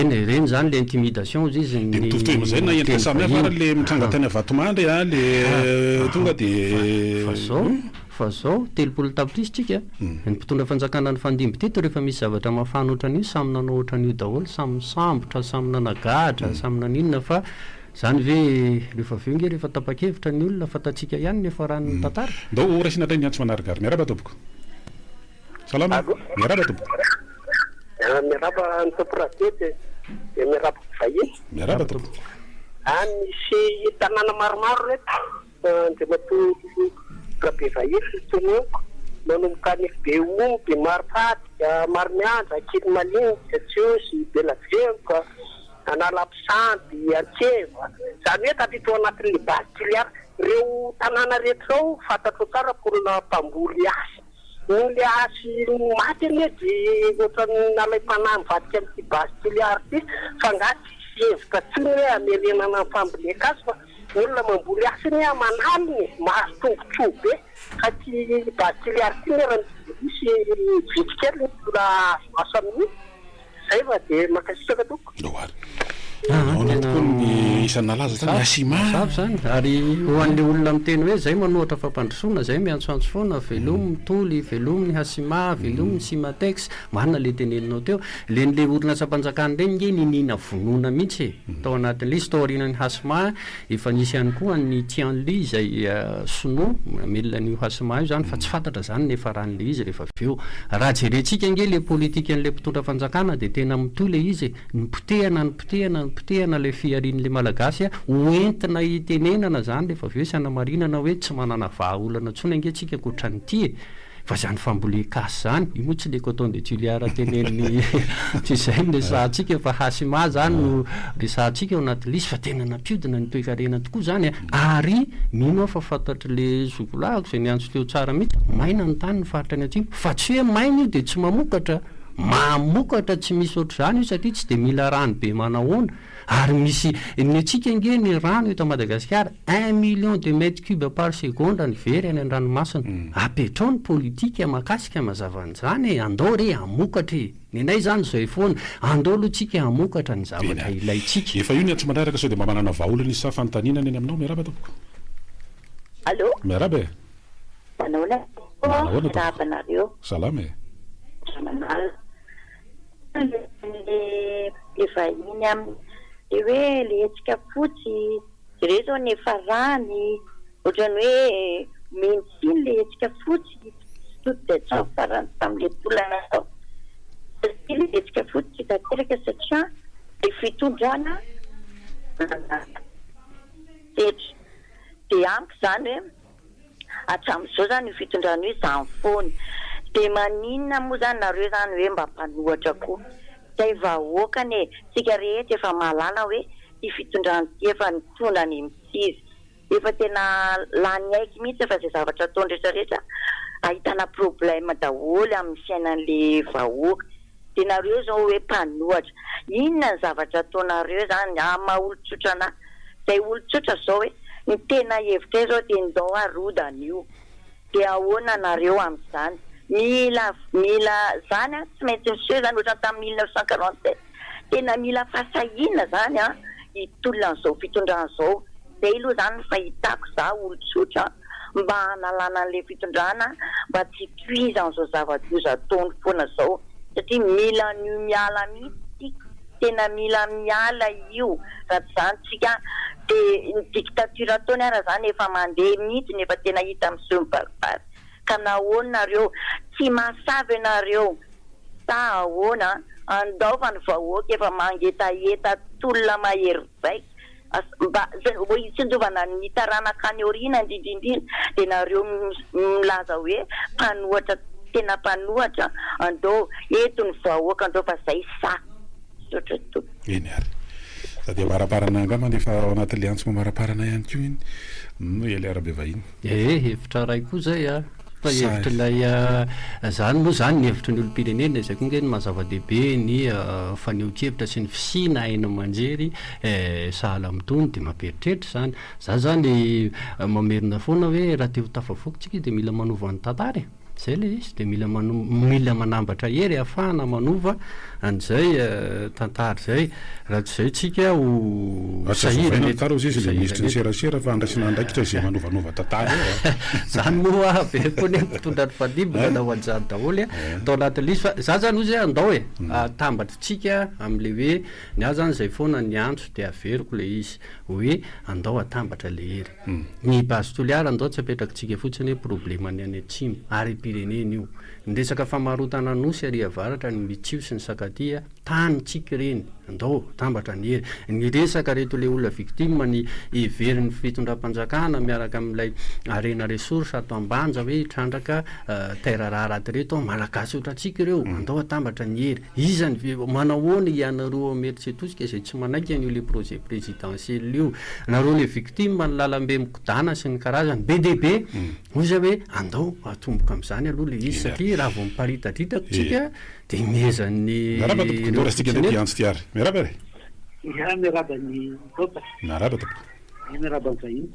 Eny e, ireny izany ilay intimidation hozy izy Dia ny mitovitovy amin'izay na endrika teny samihafa vahiny. ary ilay mitranga tany Vatomandry a, ilay tonga dia. Fa izao. Fa zao, 30 tapitrisa tsika, ny mpitondra fanjakana nifandimby teto rehefa misy zavatra mafana ohatran'io samy nanao ohatran'io daholo, samy nisambotra, samy nanagadra, samy naninona fa zany ve rehefa avy eo nge rehefa tapa-kevitra ny olona fantatsika ihany ny hiafaran'ny tantara. Ndao ho raisina indray ny antso manaraka ary. Miarahaba tompoko. Salama e. Miarahaba tompoko. Miarahaba ny Top Radio dia miarahaba vahiny. Miarahaba tompoko. Misy tanàna maromaro reto Andriamatoa Rabevahiny no tononiko, manomboka any Beomby, Maropaty, Maromiandra, Ankilimalinika, Tsiosy, Belavengoka, Analampisamby, Antseva, izany hoe tafiditra ao anatin'ny Base Toliara. Ireo tanàna rehetra ireo fantatrao tsara fa olona mpamboly hasy. Noho ilay hasy maty anie dia ohatran'ny nalaim-panahy nivadika amin'ity Base Toliara ity fa angaha tsisy hevitra intsony hoe hamerenana ny fambolen-kazo fa Ny olona mamboly hasy anie aman'alina e, mahazo tombotsoa be, fa ity base Toliara ity anie raha misy vitsy kely ny olona azo asa amin'io, zay fa de mankasitraka tompoko. Ndao ary. Nahoana tokoa ny isan'ny nalaza tany Hasima? Mazava izany, ary ho an'ilay olona miteny hoe zay manohatra fampandrosoana, zay miantsoantso foana, velomy ny Toly, velomy ny Hasima, velomy ny Simatex, marina ilay teneninao teo, Ireny le orinasam-panjakana ireny nge niniana vonoina mihitsy e! Tao anatin'ilay izy, tao aorianan'ny Hasma, efa nisy ihany koa an'i Tianli izay sinoa namelona an'io Hasma io izany fa tsy fantatra izany ny niafaran'ilay izy rehefa avy eo. Raha jerentsika ange le politikan'ilay mpitondra fanjakana dia tena mitohy ilay izy e! Ny potehana, ny potehana, ny potehana ilay fiharian'ilay Malagasy ho entina hitenenana izany rehefa avy eo sy hanamarinana hoe tsy manana vahaolana intsony ange tsika ankoatran'ity e! Fa izany fambolen-kasy izany, io moa tsy le coton de Tuléar tenenin'i tsy izay no resahantsika fa Hasima izany no resahantsika ao anaty lisy fa tena nampiodina ny toekarena tokoa izany an! Ary mino aho fa fantatr'le zokolahiko izay niantso teo tsara mihitsy, maina ny tany ny faritra any atsimo, fa tsy hoe maina io dia tsy mamokatra, mamokatra tsy misy ohatr'izany io satria tsy dia mila rano be manahoana, Ary misy, ny antsika ange ny rano eto Madagasikara, un million de mètres cubes par seconde ny very any an-dranomasina. Apetrao ny politika mahakasika mazava an'izany e, andao re hamokatra e. Ny anay izany izay foana, andao aloha tsika hamokatra ny zavatra ilaintsika. Efa io ny antso manaraka sao dia mba manana vahaolana izy sa fanontaniana ny any aminao? Miarahaba tompoko. Allô? Miarahaba e. Manahoana tompoko? Manahoana tompoko? Miarahaba anareo. Salama e. Manala. Le vahiny aminy le hoe le hetsika fotsy jereo zao ny farany ohatrany hoe omeny tsiny le hetsika fotsy surtout de hatramin'ny farany tamin'le tolona natao satria le hetsika fotsy tsy tanteraka satria le fitondrana tetra de amiko zany hoe Hatramin'izao zany io fitondrana io izany foana. Dia maninona moa zany nareo zany hoe mba mpanohatra koa. Zay vahoaka anie, tsika rehetra efa mahalala hoe ity fitondrana ity efa nitondra ny mitsizy. Efa tena lany aiky mihitsy fa zay zavatra ataony rehetra rehetra ahitana problème daholo amin'ny fiainan'le vahoaka. Dia nareo zao hoe mpanohatra. Inona ny zavatra ataonareo zany amin'ny maha olon-tsotra anah? Zay olon-tsotra zao hoe ny tena hevitray zao dia ndao arodana io. Dia ahoana nareo amin'izany? Mila mila zany an, tsy maintsy miseho zany ohatran'ny tamin'ny 1947. Tena mila fahasahiana zany an hitolona an'izao fitondrana izao. Zay aloha zany ny fahitako za olon-tsotra mba hanalana an'ilay fitondrana mba tsy hitohizan'izao zava-doza ataony foana zao satria mila an'io miala mihitsy tsika, tena mila miala io raha tsy zany tsika de ny dictature ataony ara zany efa mandeha mihitsy efa tena hita miseho mibaribary ka nahoana nareo tsy mahasahy ve nareo? Sa ahoana? Andao fa ny vahoaka efa mangetaheta tolona mahery vaika mba hitsinjovana ny taranaka any aoriana indrindra indrindra dia nareo milaza hoe mpanohatra tena mpanohatra andao eto ny vahoaka andao fa zay sahy. Misaotra tompoko. Eny ary. Sady amaraparana angambany efa ao anatin'ilay antso mamaraparana ihany koa iny no Eliara Bevahiny. Ee, hevitra iray koa izay a! Fa hevitr'ilay izany moa izany ny hevitry ny olom-pirenena, izay koa ange no maha zava-dehibe ny fanehoan-kevitra sy ny fisiana haino aman-jery sahala amin'itony dia mampieritreritra izany. Za izany mamerina foana hoe raha te ho tafavoaka tsika dia mila manova ny tantara e! Zay le izy dia mila mila manambatra hery ahafahana manova an'izay tantara izay, raha tsy izay tsika ho Raha tsy azo sahirana ovaina ny eto. tantara hozy izy ilay Sahirana minisitry ny eto. serasera fa andraisana andraikitra izay manovanova tantara eo a. Zany moa averiko koa ny mpitondra ny fandimby nanao an'izany daholo tao anatin'ilay izy fa za zany hozy hoe andao e, atambatritsika amin'ilay hoe ny ahy zany izay foana ny antso dia averiko ilay izy hoe andao atambatra ilay hery. Ny base Toliara andao tsy apetrakitsika fotsiny hoe probleman'ny any atsimo, harem-pirenena io. Ny resaka famarotana nosy ary avaratra, ny Mitsio sy ny Sakatia, tanintsika ireny, andao atambatra ny hery. Ny resaka reto le olona victime ny heverin'ny fitondram-panjakana miaraka amin'ilay harena ressource ato Ambanja hoe hitrandraka terre rare ato reto, malagasy ohatrantsika ireo, andao atambatra ny hery. Iza ny ve, manahoana ianareo ao Imerintsiatosika izay tsy manaiky an'io le projet présidentiel io, nareo le victime ny lalambe mikodana sy ny karazany, be dia be, hoy zay hoe andao atomboka amin'izany aloha le izy satria raha vao miparitadritaka tsika de mihezan'ny Miarahaba tompoko, ireo ndao raisitsika fotsiny indray ity eto. antso ity ary. Miarahaba e! Ya, miarahaba ny Topa. Miarahaba tompoko. Ya, miarahaba ny vahiny.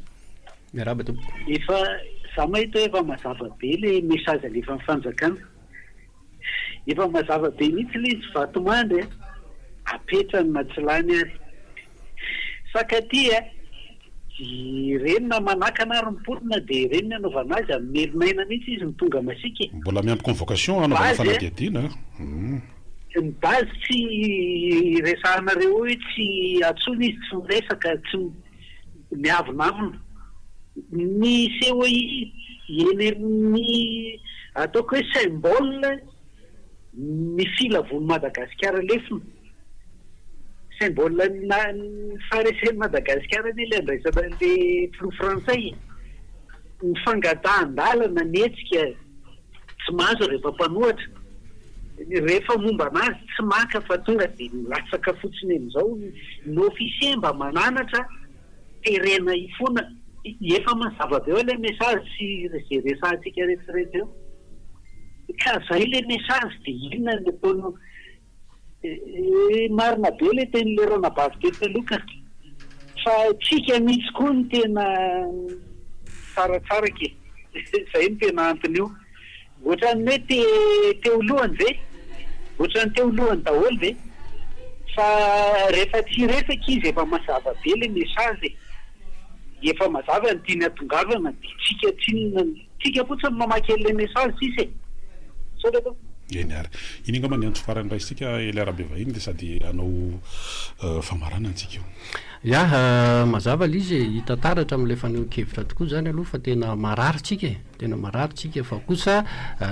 Miarahaba tompoko. Efa, za mahita hoe efa mazava be le message alefan'ny fanjakana. Efa mazava be mihitsy ilay izy vatomandry a! Apetrany na tsy lany ary. Sakaty a! Ireny na manakana ary ny mponina dia ireny ny anaovana azy, amin'ny melonaina mihitsy izy no tonga masiaka e! Mbola miampy convocation hanaovana Base e! fanadihadiana a! Ny base tsy resahanareo hoe tsy antsoina izy tsy miresaka, tsy miavonavona. Ny COI eny amin'ny ataoko hoe symbole ny filavoan'i Madagasikara lefona. Symbole ny faharesen'i Madagasikara anie ilay andraisana an'ilay filoha frantsay e. Ny fangatahan-dalana ny hetsika tsy mahazo rehefa mpanohatra. Rehefa momba an'azy tsy maka fa tonga dia milatsaka fotsiny amin'izao. Ny officier mba mananatra. Terena hifona, efa mazava be eo ilay message sy izay resahantsika rehetra rehetra eo. Ka zay ilay message dia inona no ataonao? Marina be ilay tenin'ilay ranabavy teto aloha ka. Fa tsika mihitsy koa no tena misaratsaraka e. Zay no tena antony io. Ohatran'ny hoe te te ho lohany ve? Ohatran'ny te ho lohany daholo ve? Fa rehefa tsy hiresaka izy efa mazava be le message e! Efa mazava ny tiany hatongavana dia tsika tsinona tsika fotsiny mamaky an'le message sisa e! Misaotra tompoko. Eny ary. Iny angamba ny antso farany raisintsika Elia Rabevahiny dia sady hanao famaranana tsika io. Ya, mazava ilay izy e, hita taratra amin'ilay fanehoan-kevitra tokoa izany aloha fa tena marary tsika e. Tena marary tsika fa kosa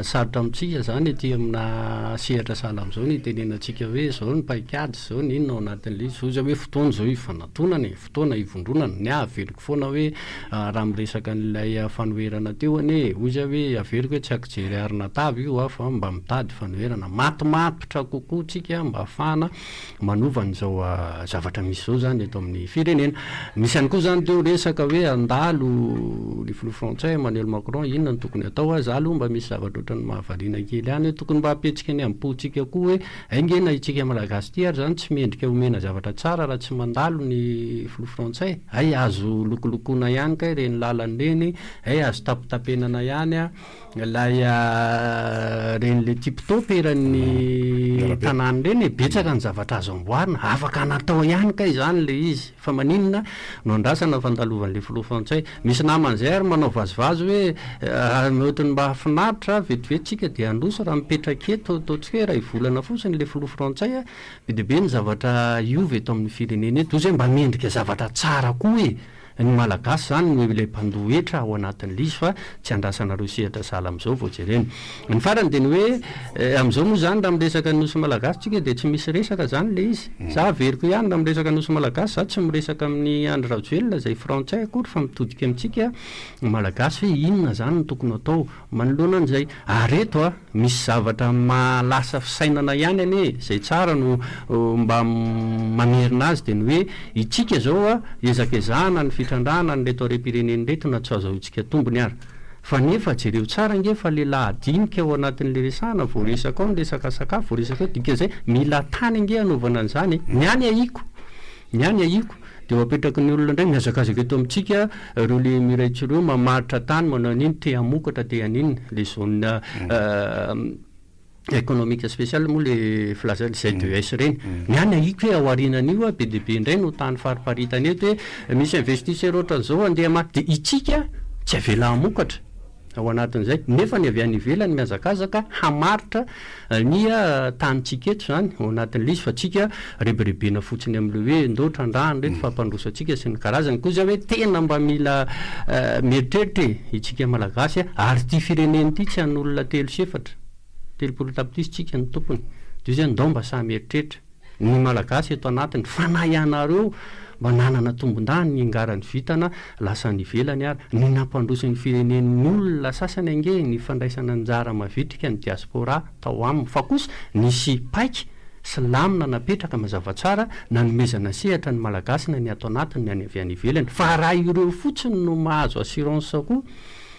sarotra amintsika zany ety amina sehatra sahala amin'izao ny hitenenantsika hoe izao ny paikady, izao ny inona ao anatin'ilay izy. Hoy za hoe fotoana izao hifanatonana e, fotoana hivondronana. Ny ahy averiko foana hoe raha miresaka an'ilay fanoherana teo anie e, hoy za hoe averiko hoe tsy ankijery arina tavy io aho fa mba mitady fanoherana matomatotra kokoa tsika mba hahafahana manova an'izao zavatra misy izao izany eto amin'ny firenena. Misy ihany koa izany teo resaka hoe handalo ny filoha frantsay Emmanuel Macron, inona no tokony hatao? Za aloha mba misy zavatra ohatran'ny mahavariana kely ihany hoe tokony mba hapetsika ny amim-pontsika koa hoe hay nge na itsika malagasy ity ary izany tsy mendrika homena zavatra tsara raha tsy mandalo ny filoha frantsay, hay azo lokolokoina ihany kay ireny lalana ireny, hay azo tapitapenana ihany an. Ilay reny le tip top eran'ny tanàna ireny e, betsaka ny zavatra azo amboarina, afaka natao ihany kay izany le izy, fa maninona no andrasana fandalovan'le filoha frantsay, misy namana izay ary manao vazivazy hoe ohatry ny mba hahafinaritra vetivety tsika dia handroso raha mipetraka eto ataontsika hoe iray volana fotsiny le filoha frantsay a, be dia be ny zavatra hiova eto amin'ny firenena eto, ozy hoe mba mendrika zavatra tsara koa e. Ny Malagasy izany no ilay mpandoa hetra ao anatin'ilay izy fa tsy andrasanareo sehatra sahala amin'izao vao jerena. Ny farany dia ny hoe amin'izao moa izany raha miresaka ny Nosy Malagasy tsika dia tsy misy resaka izany ilay izy. Za averiko ihany raha miresaka Nosy Malagasy za tsy miresaka amin'i Andry Rajoelina izay frantsay akory fa mitodika amintsika Malagasy hoe inona izany no tokony atao manoloana an'izay. Ary eto a, misy zavatra mahalasa fisainana ihany anie e, izay tsara no mba mamerina azy dia ny hoe itsika izao a, ezakezahana ny fitrandrahana an'ireto harem-pirenena ireto na tsy azahoantsika tombony ara. Fa nefa jereo tsara ange fa le lahadinika ao anatin'le resahana voaresaka ao ny resaka sakafo voaresaka ao dikan'izay mila tany ange hanaovana an'izany e! Ny any ahiko, ny any ahiko de ho apetraky ny olona indray mihazakazaka eto amintsika ireo le Emirates ireo mamaritra tany manao an'iny te hamokatra te haninona le zone Economique special moa le filazana ZES ireny. Ny ahy ny ahiako hoe ao aorianan'io a, be dia be indray no tany fariparitany eto hoe misy investisseur ohatran'izao andeha hamaky dia itsika tsy avela hamokatra ao anatin'izay nefa ny avy any ivelany mihazakazaka hamaritra ny tanintsika eto izany ao anatin'ilay izy fa tsika rebirebena fotsiny amin'ilay hoe ndao trandrahana ireto fa hampandroso antsika sy ny karazany koa izay hoe tena mba mila mieritreritra e itsika malagasy a ary ity firenena ity tsy an'olona telo sy efatra 30 tapitrisa tsika no tompony de zay ndao mba samy eritreritra ny malagasy eto anatiny fa na ianareo mba nanana tombondahiny ny ingarany vitana lasa any ivelany ary ny nampandroso ny fireneny ny olona sasany ange ny fandraisana anjara mavitrika ny diaspora tao aminy fa kosa nisy paika sy lamina napetraka mazava tsara nanomezana sehatra ny malagasy na ny ato anatiny na ny avy any ivelany fa raha ireo fotsiny no mahazo assurance koa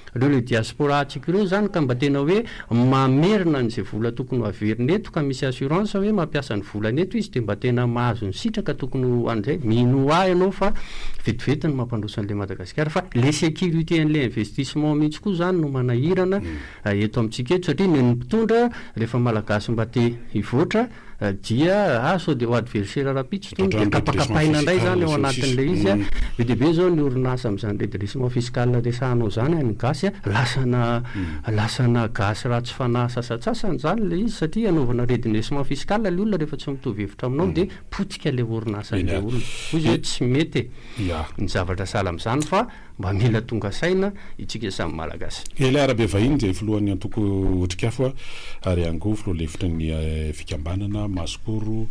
Ireo le diaspora antsika ireo zany ka mba tena hoe mamerina an'izay vola tokony ho averina eto ka misy assurance hoe mampiasa ny volany eto izy de mba tena mahazo ny sitraka tokony ho an'izay. Minoa ahy ianao fa vetivety ny mampandroso an'le Madagasikara fa le sécurité an'le investissement mihitsy koa zany no manahirana eto amintsika eto satria ny mpitondra rehefa malagasy mba te hivoatra Dia ah sao dia ho adversaire rahampitso itony dia kapakapaina indray izany ao anatin'ilay izy a. Be dia be izao ny orinasa amin'izany redressement fiscal resahanao izany any gasy a, lasana lasana gasy ratsy fanahy sasantsasany izany ilay izy satria anaovana redressement fiscal ilay olona rehefa tsy mitovy hevitra aminao dia potika ilay orinasan'ilay olona. Hoy izy hoe tsy mety e ny zavatra sahala amin'izany fa Mba mila tonga saina itsika samy Malagasy. Elia Rabevahiny izay filohan'ny antoko Otrikafo ary ihany koa filoha lefitry ny fikambanana Masikoro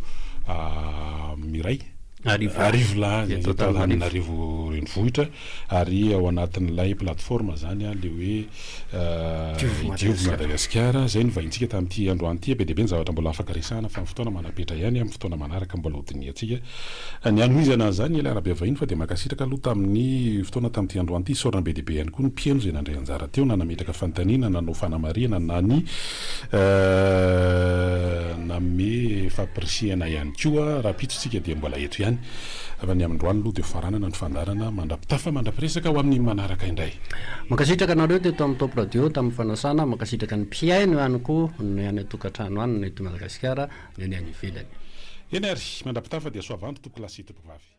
Miray Arivolahy eto Antananarivo renivohitra ary ao anatin'ilay plateforme izany ilay hoe Diovy Madagasikara. Izay no vahintsika tamin'ity androany ity. Be dia be ny zavatra mbola afaka resahana fa ny fotoana manam-petra ihany amin'ny fotoana manaraka mbola hodinihantsika. Ny hanohizana an'izany ela Rabeavahiny fa dia mankasitraka aloha tamin'ny fotoana tamin'ity androany ity. Isaorana be dia be ihany koa ny mpihaino izay nandray anjara teo na nametraka fanontaniana, nanao fanamarihana na ny nanome fampirisihana ihany koa. Rahampitso isika dia mbola eto ihany fa ny amindroany aloha dia hofaranana ny fandaharana mandra-pitafa mandra-piresaka ho amin'ny manaraka indray. Mankasitraka anareo teto amin'ny Top Radio tamin'ny fanasana, mankasitraka ny mpihaino ihany koa ny any an-tokantrano any na eto Madagasikara na ny any ivelany. Eny ary, mandra-pitafa dia soavandro tompokolahy sy tompokovavy.